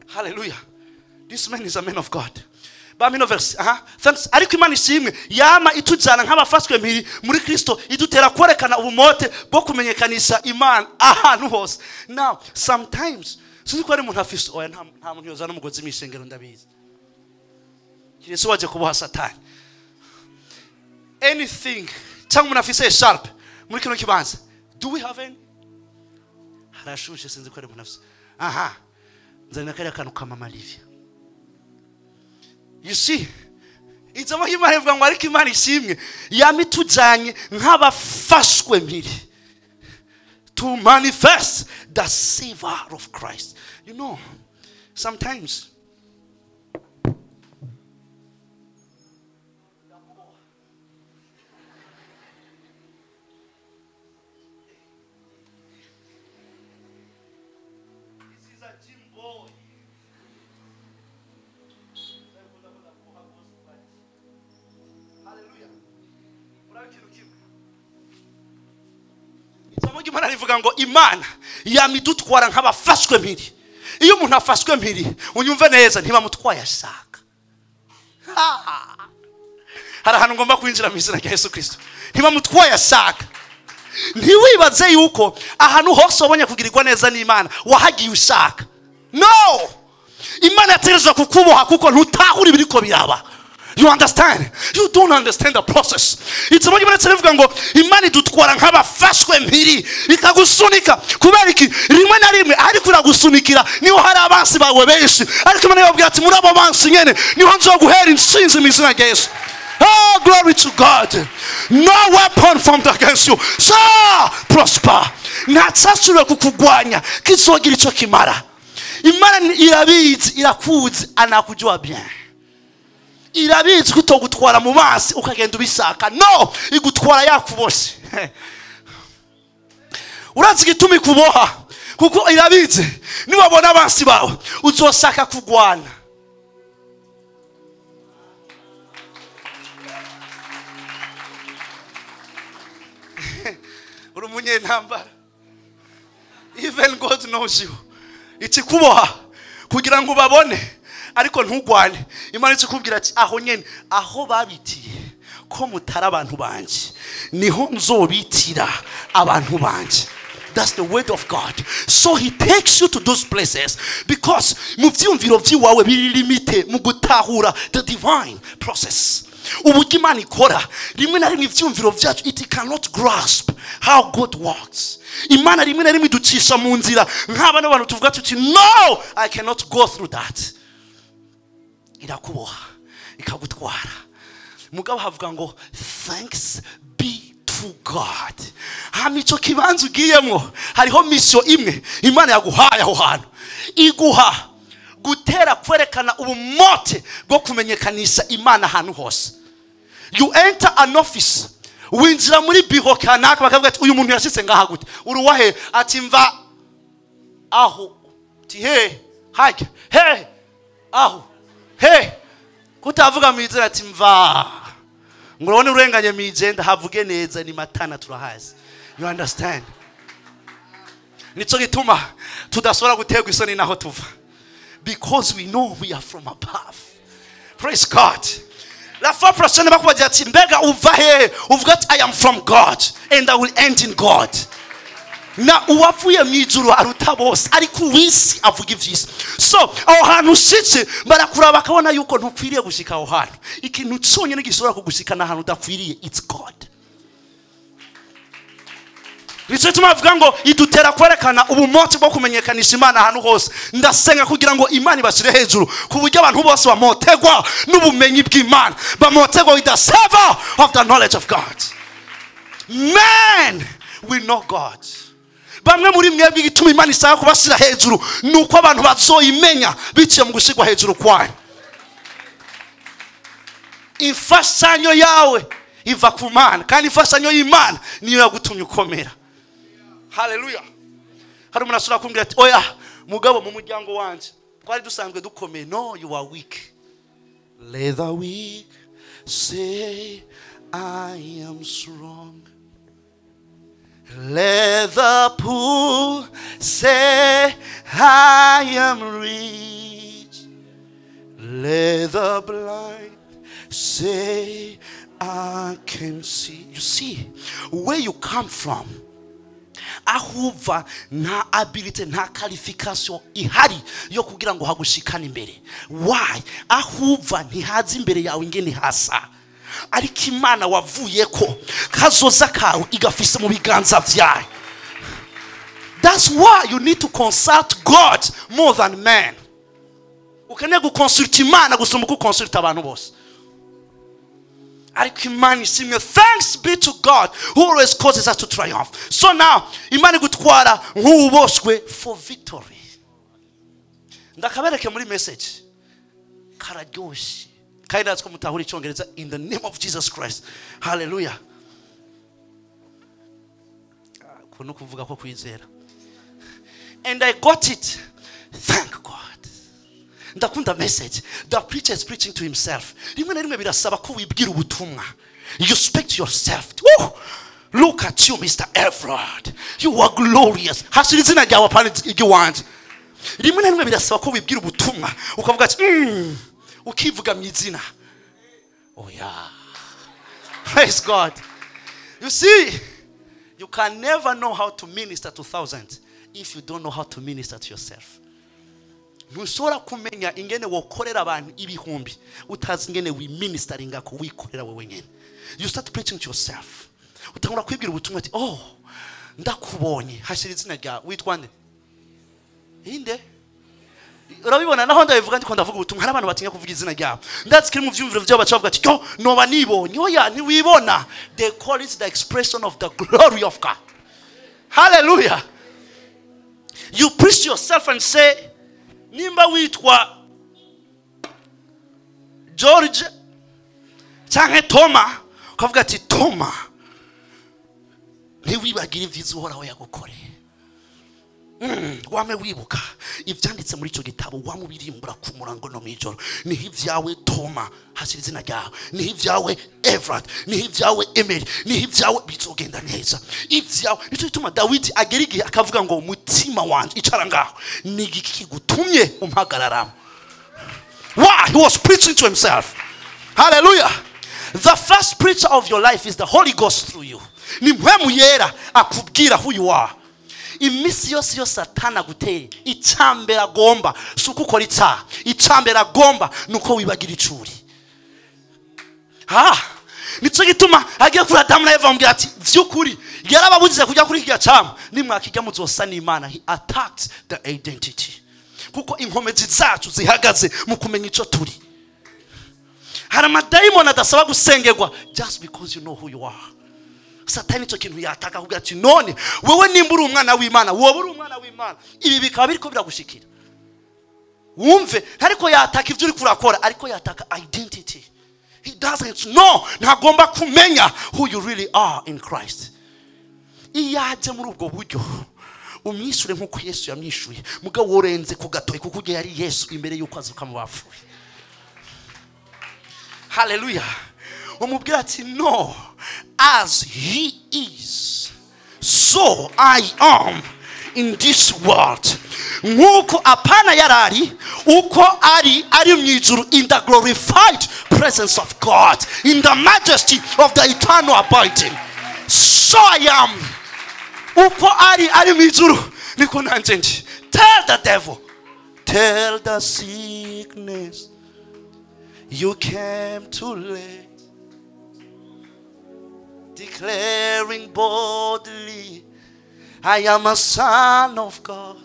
Hallelujah. This man is a man of God. Bamino verse. Thanks. Ariko Imana ishimwe yama itujana nk'abafashwe mpiri muri Kristo, idutera kwerekana ubumote bwo kumenyekanisha Imana ahantu hose. Now sometimes sinzi ko ari umuntu afise oya nta muntu yozana umugozi mw'ishengero ndabizi. Yesu waje kuboha Satani. Anything cyangwa umuntu afise sharp muri kino kibanza. Do we have any? Harashushe sinzi ko ari umuntu afise. Aha. Nzana kariya kantu ka Mama Livia. You see, ijambo ry'Imana rivuga ngo ariko Imana ishimwe yamitujanye nk'abafashwe mpiri to manifest the savor of Christ. You know, sometimes this is a gym boy. Hallelujah. Ijambo ry'Imana rivuga ngo Imana yamidutwara nk'abafashwe mpiri. Iyo umuntu afashwe mpiri, unyumve neza, ntibamutwaye ashaka. Hari ahantu ngomba kwinjira mu izina rya Yesu Kristo. Ntibamutwaye ashaka. Ntiwibaze yuko ahantu hose wabonye kugirirwa neza n'Imana wahagiye ushaka. No! Imana yategerezwa kukuboha kuko ntutahura ibiriko biraba. You understand? You don't understand the process. Ijambo ry'Imana rivuga ngo Imana idutwara nk'abafashwe mpiri, ikagusunika. Kubera iki? Rimwe na rimwe ariko iragusunikira niho hari abansi bawe benshi, ariko Imana yababwira ati muri abo bansi nyene niho nzoguhera intsinzi mu izina rya Yesu. Oh, glory to God. No weapon formed against you shall prosper. Nta cyasubira kukugwanya kizogira ico kimara. Imana irabizi, irakuzi, anakujua bien. Irabizi kutogutwara mu mazi ukagenda ubisaka. No, igutwara yakuboshe. Urazi igituma ikuboha kuko irabizi niwabona abansi bawe uzosaka kugwana. Uri umunyentambara. Even God knows you. Ikikuboha kugira ngo babone ariko ntugwane. Imana ikikubwira ati aho nyene aho babitiye ko mutari abantu banje niho nzobitira abantu banje. That's the word of God. So he takes you to those places because mu vyumviro vyiwawe biri limite mu gutahura the divine process. Uburyo Imana ikora rimwe na rimwe ivyumviro vyacu it cannot grasp how God works. Imana rimwe na rimwe iducisha mu nzira nk'abana b'abantu tuvuga tuti no, I cannot go through that. Irakuboha ikagutwara. Mugabo havuga ngo thanks be to God. Hama ico kibanza ugiyemwo hariho mission imwe Imana yaguhaye aho hantu, iguha gutera kwerekana ubumote bwo kumenyekanisha Imana ahantu hose. You enter an office, winjira muri biro kanaka bakavuga ati uyu muntu yashitse ngaha gute, uruwahe? Ati mva aho. Ati he hajya he aho he, kutavuga mwizera ati mva ngurabone urenganye mwijenda havuge neza ni matana turahazi. You understand? Nico gituma tudashobora guterwa isoni naho tuva, because we know we are from above. Praise God. La fois prochaine bakubaza ati mbega uva he, uvuga ati I am from God and I will end in God. Na uwavuye mwijuru aruta bose ariko uwisi avuga ivyisi. So aho hantu ushitse barakuraba bakabona yuko ntukwiriye gushika aho hantu. Ikintu cyonyine gishobora kugushika na hantu udakwiriye, it's God. Nico gituma bavuga ngo idutera kwerekana ubumote bwo kumenyekanisha Imana ahantu hose. Ndasenga kugira ngo Imana ibashire hejuru ku buryo abantu bose bamotegwa n'ubumenyi bw'Imana, bamotegwa with the savor of the knowledge of God. Man we know God. Bamwe muri mwebwe igituma Imana isaba kubashira hejuru nuko abantu bazoyimenya biciye mu gushirwa hejuru kwayo. Imfashanyo yawe iva ku Mana, kandi imfashanyo y'Imana niyo yagutumye ukomera. Hallelujah. Hari umuntu ashobora kumbwira ati oya mugabo mu muryango wanje twari dusanzwe dukomeye. No, you are weak. Let the weak say I am strong. Let the poor say I am rich. Let the blind say I can see. You see where you come from. Ahuva nta ability nta qualification ihari yo kugira ngo hagushikane imbere. Why? Ahuva ntihazi imbere yawe ingene hasa, ariko Imana wavuye ko kazoza kawe igafise mu biganza vyayo. That's why you need to consult God more than man. Ukeneye gukonsulta Imana gusumba uko ukonsulta abantu bose. Ariko Imana ishimwe, thanks be to God who always causes us to triumph. So now Imana igutwara nk'uwuboshwe for victory. Ndakabereke muri message kararyoshe kandi natwe mutahura icyongereza in the name of Jesus Christ. Hallelujah. Kuno kuvuga ko kwizera. And I got it. Thank God. Ndakunda message. The preacher is preaching to himself. Rimwe na rimwe birasaba ko wibwira ubutumwa. You speak to yourself. Woo! Look at you, Mr. Everard. You are glorious. Hashira izina ryawe apana iry'iwanje. Rimwe na rimwe birasaba ko wibwira ubutumwa ukavuga ati ukivuga mu izina. Oh yeah. Praise God. You see, you can never know how to minister to thousands if you don't know how to minister to yourself. Ntushobora kumenya ingene wokorera abantu ibihumbi utazi ingene wiministeringa ko wikorera wewe nyene. You start preaching to yourself. Utangura kwibwira ubutumwa ati oh ndakubonye, hashira izina ryawe, witwa nde? Inde? Urabibona naho ndabivuga ndiko ndavuga ubutumwa hari abantu batinya kuvuga izina ryabo. Ndazi kiri mu vyumviro byabo baca bavuga ati yo noba nibonye. Oya ntiwibona. They call it the expression of the glory of God. Hallelujah. You preach yourself and say nimba witwa George Canke Toma ukavuga ati Toma, ntiwibagire ibyiza Uhoraho yagukoreye. Wame wibuka ibyanditse muri icyo gitabo, wamubirimbura ku murango no mw'ijoro. Niho ibyawe Toma, hashyira izina ryawe, niho ibyawe Everard, niho ibyawe Emery, niho ibyawe bizogenda neza. Ibyawe nicyo gituma Dawidi agera igihe akavuga ngo umutima wanjye icara ngaho, ni igiki kigutumye umpagararamo? Why? He was preaching to himself. Hallelujah. The first preacher of your life is the Holy Ghost through you. Ni Mpwemu Yera akubwira who you are. Iminsi yose iyo Satani aguteye, icambere agomba si uko ukora icyaha, icambere agomba ni uko wibagira icuri. Nicyo gituma agiye kuri Adamu na Eva amubwira ati vy'ukuri yarababujije kujya kuri kirya camwa, nimwakirya muzosa n'Imana. He attacked the identity, kuko inkomezi zacu zihagaze mu kumenya ico turi. Hari amadayimoni adasaba gusengerwa just because you know who you are. Satani icyo kintu yataka kugira ati none wewe nimba uri umwana w'Imana, wowe uri umwana w'Imana, ibi bikaba biriko biragushikira. Wumve, ariko yataka ibyo uri kurakora, ariko yataka identity. He doesn't know, ntagomba kumenya who you really are in Christ. Iyo aje muri ubwo buryo umwishure nk'uko Yesu yamwishuye, mugabo worenze ku gatoyi kuko ujye yari Yesu imbere y'uko azuka mu bapfuye. Hallelujah. Umubwira ati no, as he is, so I am in this world. Nk'uko apana yarari, uko ari, ari mu ijuru, in the glorified presence of God, in the majesty of the eternal abiding, so I am. Uko ari, ari mu ijuru, niko nanje ndi. Tell the devil, tell the sickness, you came too late, declaring boldly, I am a son of God.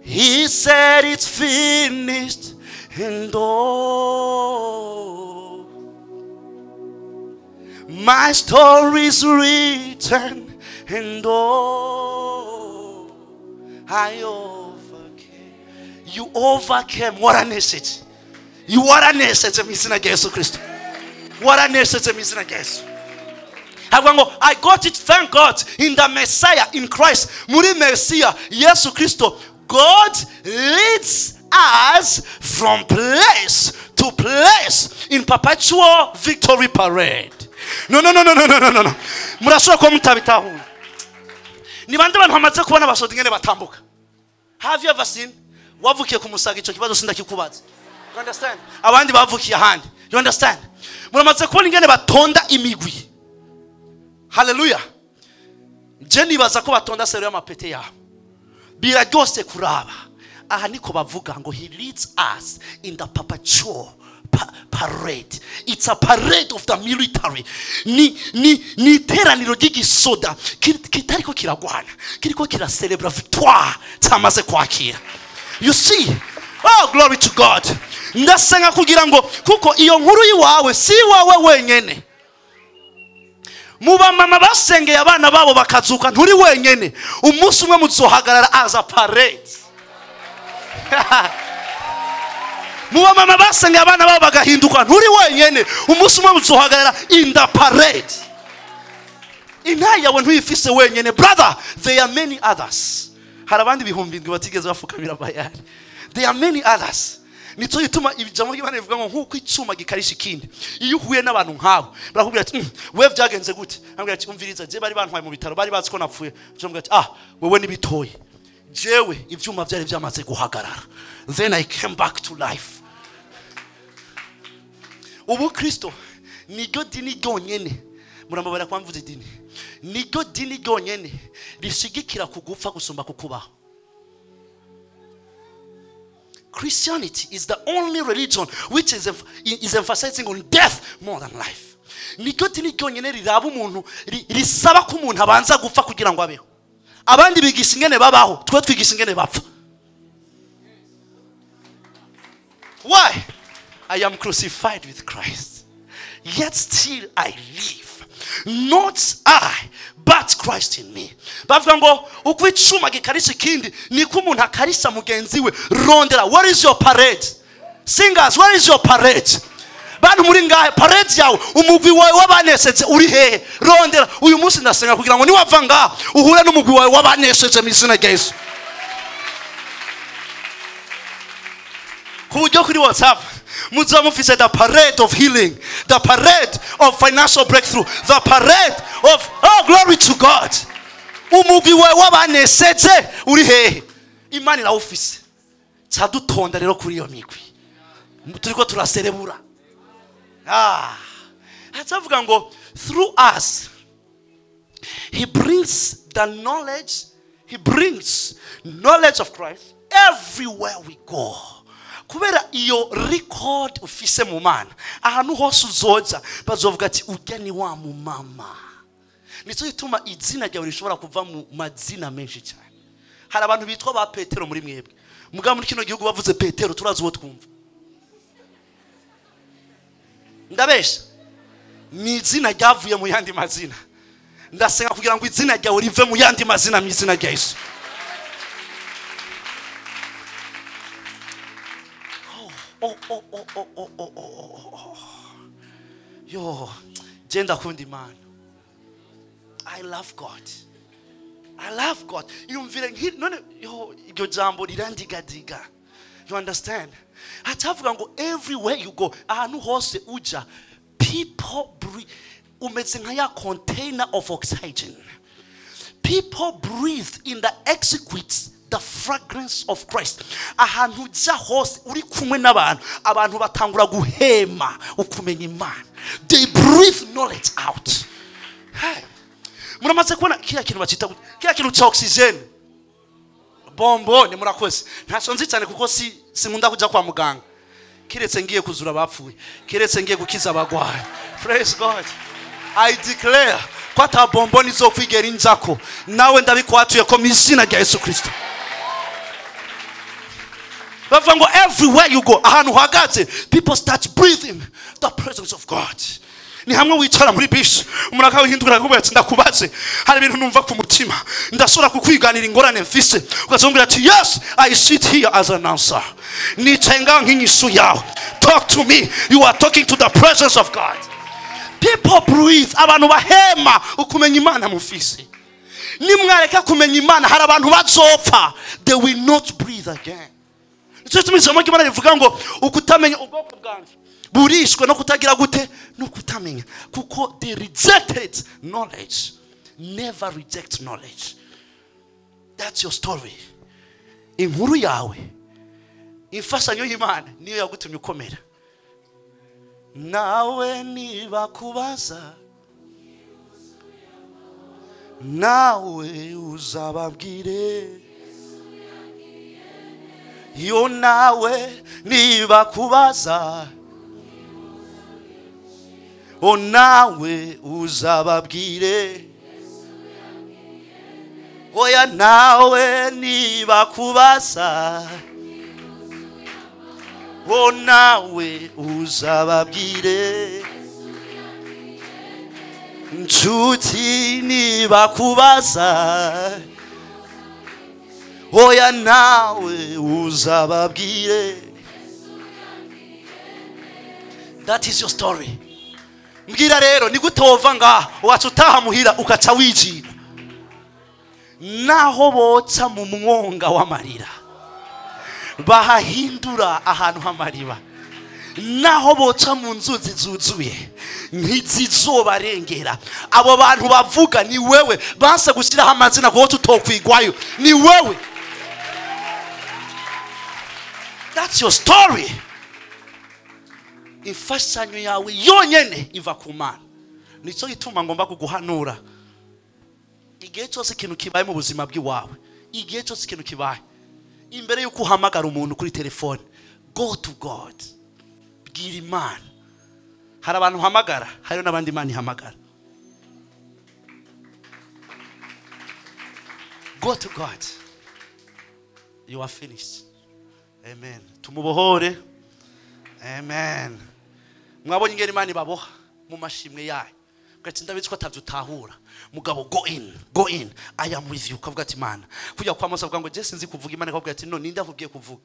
He said it's finished, and oh, my story's written, and oh, I overcame. You overcame. What a message. You are a message mu izina rya Yesu Kristo. Waranesheje mu izina rya Yesu. Havuga ngo I got it, thank God, in the Messiah, in Christ. Muri Messiah Yesu Kristo, God leads us from place to place in perpetual victory parade. No, no, no, no, no, no, no, no. Murashobora kuba mutabitahura. Ni bande abantu bamaze kubona abasoda ingene batambuka? Have you ever seen? Wavukiye ku Musaga, ico kibazo sindakikubaza. You understand? Abandi bavukiye ahandi. You understand? Muramaze kubona ingene batonda imigwi. Hallelujah. Je nibaza ko batonda sero y'amapete yabo. Biraryose kuraba. Aha niko bavuga ngo he leads us in the perpetual parade. It's a parade of the military. Ni iteraniro ry'igisoda kitariko kiragwana, kiriko kiracelebra victoire cyamaze kwakira. You see? Oh, glory to God. Ndasenga kugira ngo kuko iyo nkuru yiwawe si wawe wenyene. Mu bamama basengeye abana babo bakazuka, nturi wenyene. Umunsi umwe muzohagarara as a parade. Mu bamama basengeye abana babo bagahinduka, nturi wenyene. Umunsi umwe muzohagarara in the parade. Intayi yawe ntuyifise wenyene, brother, there are many others. Hari abandi 7,000 batigeze bafukamira Bayali. There are many others. Nicyo gituma ijambo ry'Imana rivuga ngo nk'uko icuma gikarisha ikindi. Iyo uhuye n'abantu nk'abo barakubwira ati wewe byagenze gute? Ambwira ati umviriza, je bari bantwaye mu bitaro, bari bazi ko napfuye. Bamubwira ati ah, wewe nibitoye, jewe ivyuma byari byamaze guhagarara, then I came back to life. Ubu Kristo niryo dini ryonyene, muramubara kwa mvuze idini, niryo dini ryonyene rishigikira kugupfa gusumba kukubaho. Christianity is the only religion which is emphasizing on death more than life. Niryo dini ryonyene riraba umuntu, risaba ko umuntu abanza gupfa kugira ngo abeho. Abandi bigisha ingene babaho, twe twigisha ingene bapfa. Why? I am crucified with Christ, yet still I live. Not I, but Christ in me. Bavuga ngo uko icuma gikarisha ikindi niko umuntu akarisa mugenzi we. Rondera, where is your parade? Singers, where is your parade? Bantu muri ngahe, parade yawe, umugwi wawe w'abanesheje uri hehe? Rondera uyu munsi, ndasenga kugira ngo niwava ngaha uhure n'umugwi wawe w'abanesheje mu izina rya Yesu. Ku buryo kuri WhatsApp muzoba mufise the parade of healing, the parade of financial breakthrough, the parade of, oh, glory to God. Umugwi wawe w'abanesheje uri hehe? Imana irawufise. Cadutonda rero kuri iyo migwi turiko turaserebura. Hatavuga ngo through us he brings the knowledge, he brings knowledge of Christ everywhere we go. Kubera iyo record ufise mu Mana, ahantu hose uzoja bazovuga ati urya ni wa mumama. Nicyo gituma izina ryawe rishobora kuva mu mazina menshi cyane. Hari abantu bitwa ba Petero muri mwebwe, mugabo muri kino gihugu bavuze Petero turazi uwo twumva. Ndabesha? Ni izina ryavuye mu yandi mazina. Ndasenga kugira ngo izina ryawe rive mu yandi mazina mu izina rya Yesu. Oh, oh, oh, oh, oh, oh, oh, oh. Yo, je ndakunda Imana. I love God. I love God. Iyumvire none yo iryo jambo rirandigadiga. You understand? Hatavuga ngo everywhere you go, ahantu hose uja, people breathe. Umeze nka ya container of oxygen. People breathe in the exquisite the fragrance of Christ. Ahantu uja hose uri kumwe n'abantu, abantu batangura guhema ukumenya Imana. They breathe knowledge out. Hey. Muramaze kubona kiriya kintu bacita kiriya kintu cya oxygen. Bombone murakoze. Ntacyo nzi cyane kuko sinkunda kujya kwa muganga. Kiretse ngiye kuzura abapfuye, kiretse ngiye gukiza abagwayi. Praise God. I declare ko ata bomboni izokwigera inzako. Nawe ndabikwatuye ko mu izina rya Yesu Kristo. Bavuga ngo everywhere you go, ahantu uhagaze, people start breathing the presence of God. Ni hamwe wicara muri bisi, umuntu akawuhindura akavuga ati ndakubaze, hari ibintu numva ku mutima, ndashobora kukwiganira ingorane mfise. Ukazongera ati yes, I sit here as an answer. Nicaye ngaho nk'inyishu yawe. Talk to me. You are talking to the presence of God. People breathe, abantu bahema ukumenya Imana mufise. Nimwareka kumenya Imana, hari abantu bazopfa. They will not breathe again. Nicyo gituma ijambo ry'Imana rivuga ngo ukutamenya ubwoko bwanjye burishwe no kutagira gute no kutamenya, kuko they rejected knowledge. Never reject knowledge. That's your story. Inkuru yawe, imfashanyo y'Imana niyo yagutumye ukomera. Nawe niba kubaza, nawe uzababwire. Yo nawe niba kubaza, o nawe uzababwire. Oya nawe niba kubaza, o nawe uzababwire. Nshuti niba kubaza, oya nawe uzababwire. That is your story. Mbwira rero ni gute wova ngaha waca utaha muhira ukaca wijira? Naho boca mu mwonga w'amarira, bahahindura ahantu h'amariba. Naho boca mu nzuzi zuzuye, ntizizobarengera. Abo bantu bavuga ni wewe, banse gushyiraho amazina kuko tutokwigwayo. Ni wewe. That's your story. Imfashanyo yawe yonyene iva ku Mana. Nicyo gituma ngomba kuguhanura. Igihe cyose ikintu kibaye mu buzima bw'iwawe, igihe cyose ikintu kibaye, imbere yuko uhamagara umuntu kuri telefone, go to God. Bwira Imana. Hari abantu uhamagara, hari n'abandi Imana ihamagara. Go to God. You are finished. Amen. Tumubohore. Amen. Mwabonye ingene Imana ibaboha mu mashimwe yayo. Ugati ndabizi ko atavyutahura. Mugabo go in, go in. I am with you. Ukavuga ati Imana. Kujya kwa Mose avuga ngo je sinzi kuvuga, Imana ikavuga ati no, ninde akubwiye kuvuga?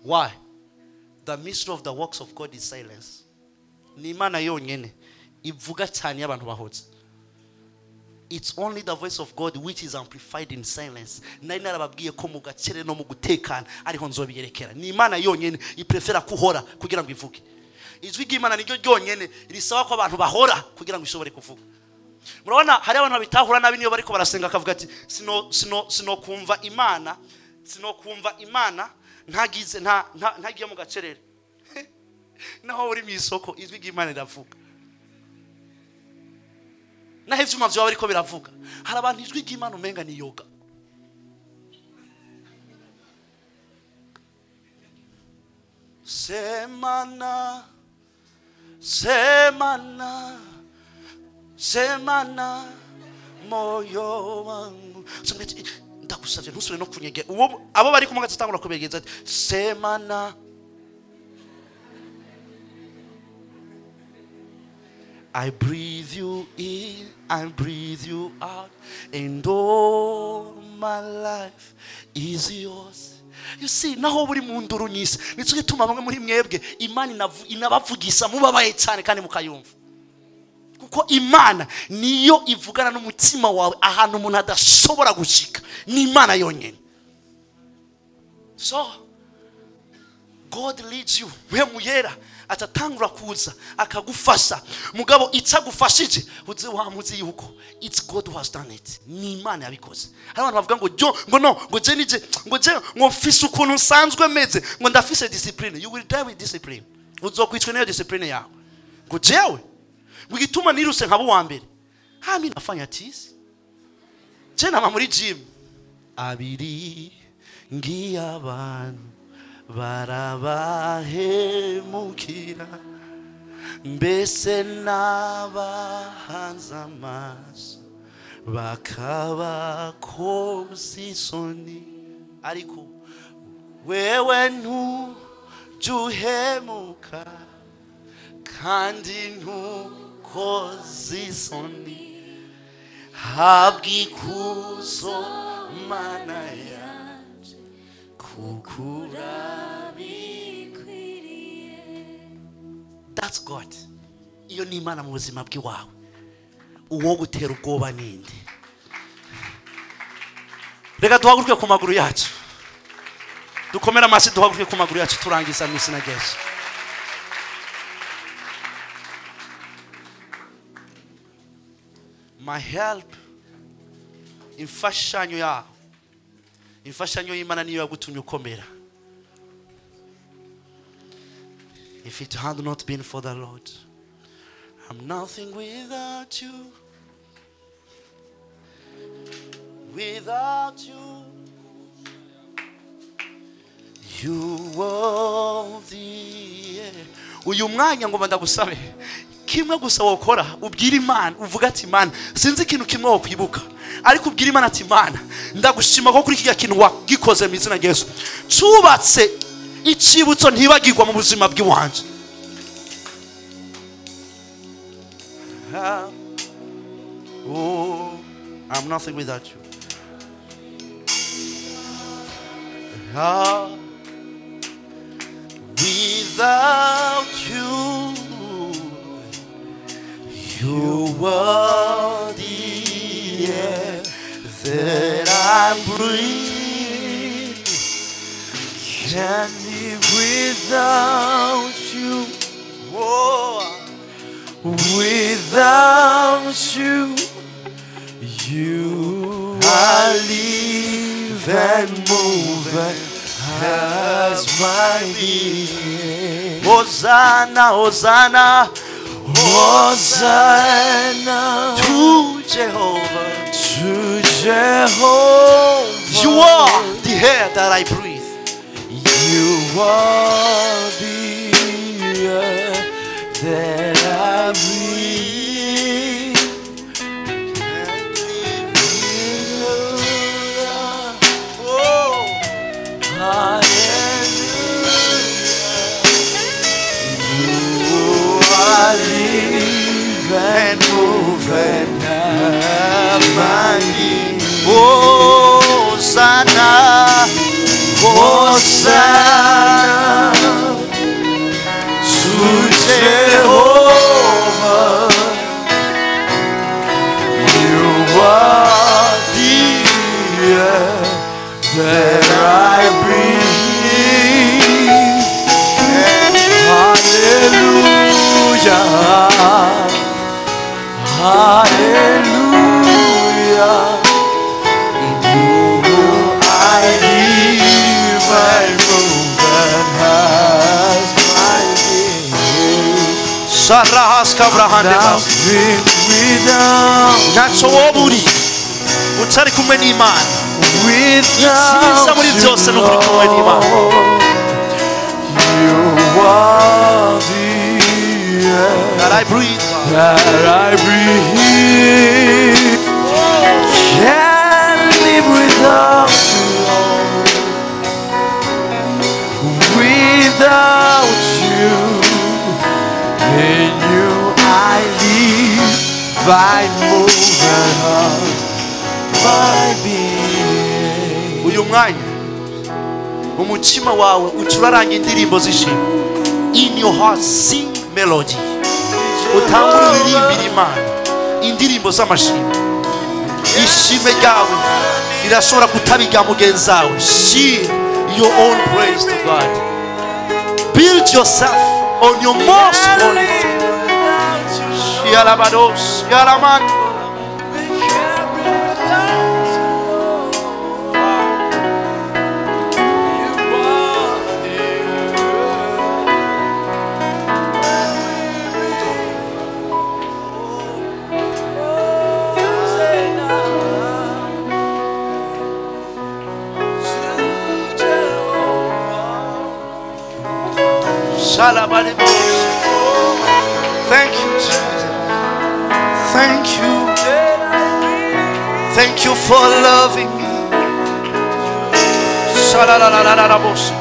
Why? The mystery of the works of God is silence. Ni Imana yonyene ivuga cyane y'abantu bahoze. It's only the voice of God which is amplified in silence. Nari narababwiye ko mu gakere no mu gutekana ariho nzobiyerekera. Ni Imana yonyene iprefera kuhora kugira ngo ivuge. Ijwi ry'Imana niryo ryonyene risaba ko abantu bahora kugira ngo ishobore kuvuga. Murabona hari abantu babitahura nabi niyo bariko barasenga akavuga ati sino sino sino kumva Imana, sino kumva Imana ntagize nta ntagiye mu gacerere. Naho uri mu isoko ijwi ry'Imana riravuga. Naho ivyuma vyawe ariko biravuga. Hari abantu ijwi ry'Imana umenga ni yoga. Semana, semana, semana moyo wangu. Ndagusavye ntusubire no kunyegera. Uwo abo bari kumwe gatangura kubegeza ati semana. I breathe you in, I breathe you out, and all my life is yours. You see, naho buri mu nduru nyisi nico gituma bamwe muri mwebwe Imana inabavugisa mubabaye cyane kandi mukayumva. Kuko Imana niyo ivugana n'umutima wawe ahantu umuntu adashobora gushika. Ni Imana yonyene. So God leads you. We muyera atatangura kuza akagufasha. Mugabo icagufashije uze wamuzi yuko it's God who has done it. Ni Imana yabikoze. Hari abantu bavuga ngo jo ngo no ngo je nije ngo je ngo mfise ukuntu nsanzwe meze ngo ndafise discipline. You will die with discipline. Uzokwicwa nayo discipline yawe. Ngo jewe ngo igituma niruse nkabo wa mbere. Ha mimi nafanya tizi. Je nama muri gym. Abiri ngiyabantu barabahemukira mbese n'abahanze amaso bakabakoza isoni, ariko wewe ntujya uhemuka kandi ntukoze isoni, habwa ikuzo Mana yanje kukura bikwiriye. That's God. Iyo ni Imana mu buzima bw'iwawe. Uwo gutera ubwoba ninde? Reka duhaguruke ku maguru yacu. Dukomere amashyi duhaguruke ku maguru yacu turangiza mu izina rya Yesu. My help, imfashanyo yawe, imfashanyo y'Imana niyo yagutumye ukomera. If it had not been for the Lord, I'm nothing without you. Without you, you were the air. Uyu mwanya ngomba ndagusabe kimwe gusa wokora, ubwira Imana uvuga ati Imana sinzi ikintu kimwe wokwibuka, ariko ubwira Imana ati Imana ndagushima ko kuri kijya kintu wagikoze mu izina rya Yesu cubatse icibutso ntibagirwa mu buzima bw'iwanje. Oh, I'm nothing without you. Without you, you were the air that I breathe. Can't live without you. Oh, without you, you I live and move and has my being. Hosanna, Hosanna, Hosanna to Jehovah, to Jehovah. You are the air that I breathe. You are the air that I breathe. Oh, hallelujah. You are live and move and have my being. Hosanna, Hosanna to Jehovah. Nothing without ntacyo woba uri utari kumwe n'Imana. Icyiza muri byose ni ukuri kumwe n'Imana. You are the air That I breathe. that I breathe. Can't live without you, Lord. Without you, in you I live, I move and have my being. Uyu mwanya umutima wawe ucuraranga indirimbo z'ishimwe. In your heart sing melody. Utangure uririmbire Imana indirimbo z'amashimwe. Ishimwe ryawe rirashobora kutaba irya mugenzi wawe. Share your own praise to God. Build yourself on your most holy faith. Yalabados, yalaman. Shalabalibos. Thank you, Jesus. Thank you. Thank you for loving me. Shalalalalalalabos.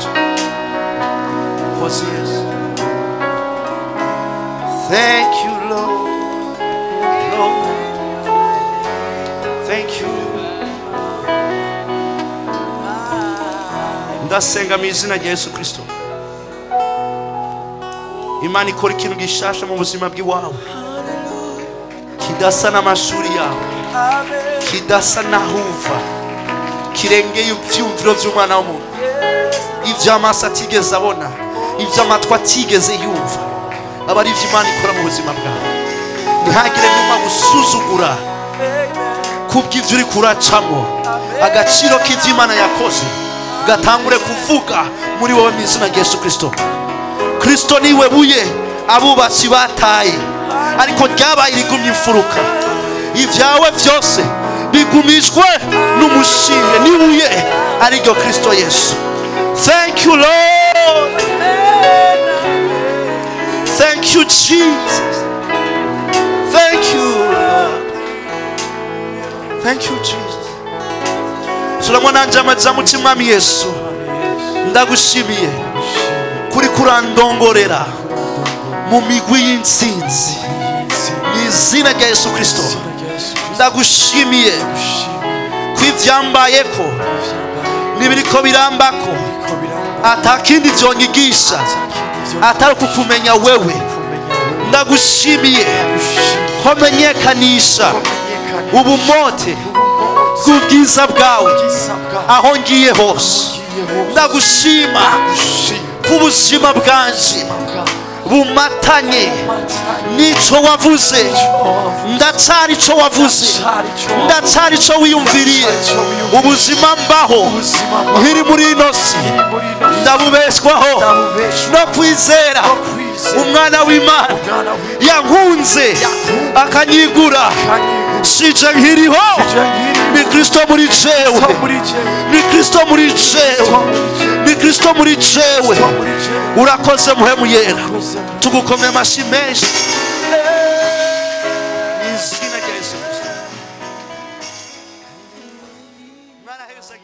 Yes. Thank you, Lord. Lord. Thank you. Ndasenga mu izina rya Yesu Kristo. Imana ikora ikintu gishasha mu buzima bw'iwawe, kidasa n'amashuri yawe, kidasa n'aho uva, kirengeye ibyumviro by'umwana w'umuntu, iby'amaso atigeze abona, iby'amatwi atigeze yumva, aba ari ibyo Imana ikora mu buzima bwawe. Ntihagire n'umwe agusuzugura kubw'ibyo uri kuracamo. Agaciro k'ibyo Imana yakoze gatangure kuvuga muri wowe mu izina rya Yesu Kristo. Kristo niwe buye abubatsi bataye, ariko ryabaye rigumye imfuruka. Ibyawe byose bigumijwe n'umushinge n'ibuye ariryo Kristo Yesu. Thank you, Lord. Thank you, Jesus. Thank you, Lord. Thank you, Jesus. Sulamwa nanje amajambo cy'Umwami Yesu, ndagushimiye kuri kurandongorera mu migwi y'intsinzi mu izina rya Yesu Kristo. Ndagushimiye ko ivyambayeko n'ibiriko birambako atakindi vyonyigisha atari kukumenya wewe. Ndagushimiye ko menyekanisha ubumote bw'ubwiza bwawe aho ngiye hose. Ndagushima ko ubuzima bwanje bumatanye n'ico wavuze. Ndacyari ico wavuze, ndacyari ico wiyumviriye. Ubuzima mbaho nkiri muri ino si ndabubeshwaho no kwizera umwana w'Imana yankunze akanyigura. Sije nkiriho, ni Kristo muri jewe, ni Kristo muri jewe, ni Kristo muri jewe. Urakoze muhemu yera, tugukomeye amashyi menshi mu izina rya Yesu Kristo. Mwaraheza.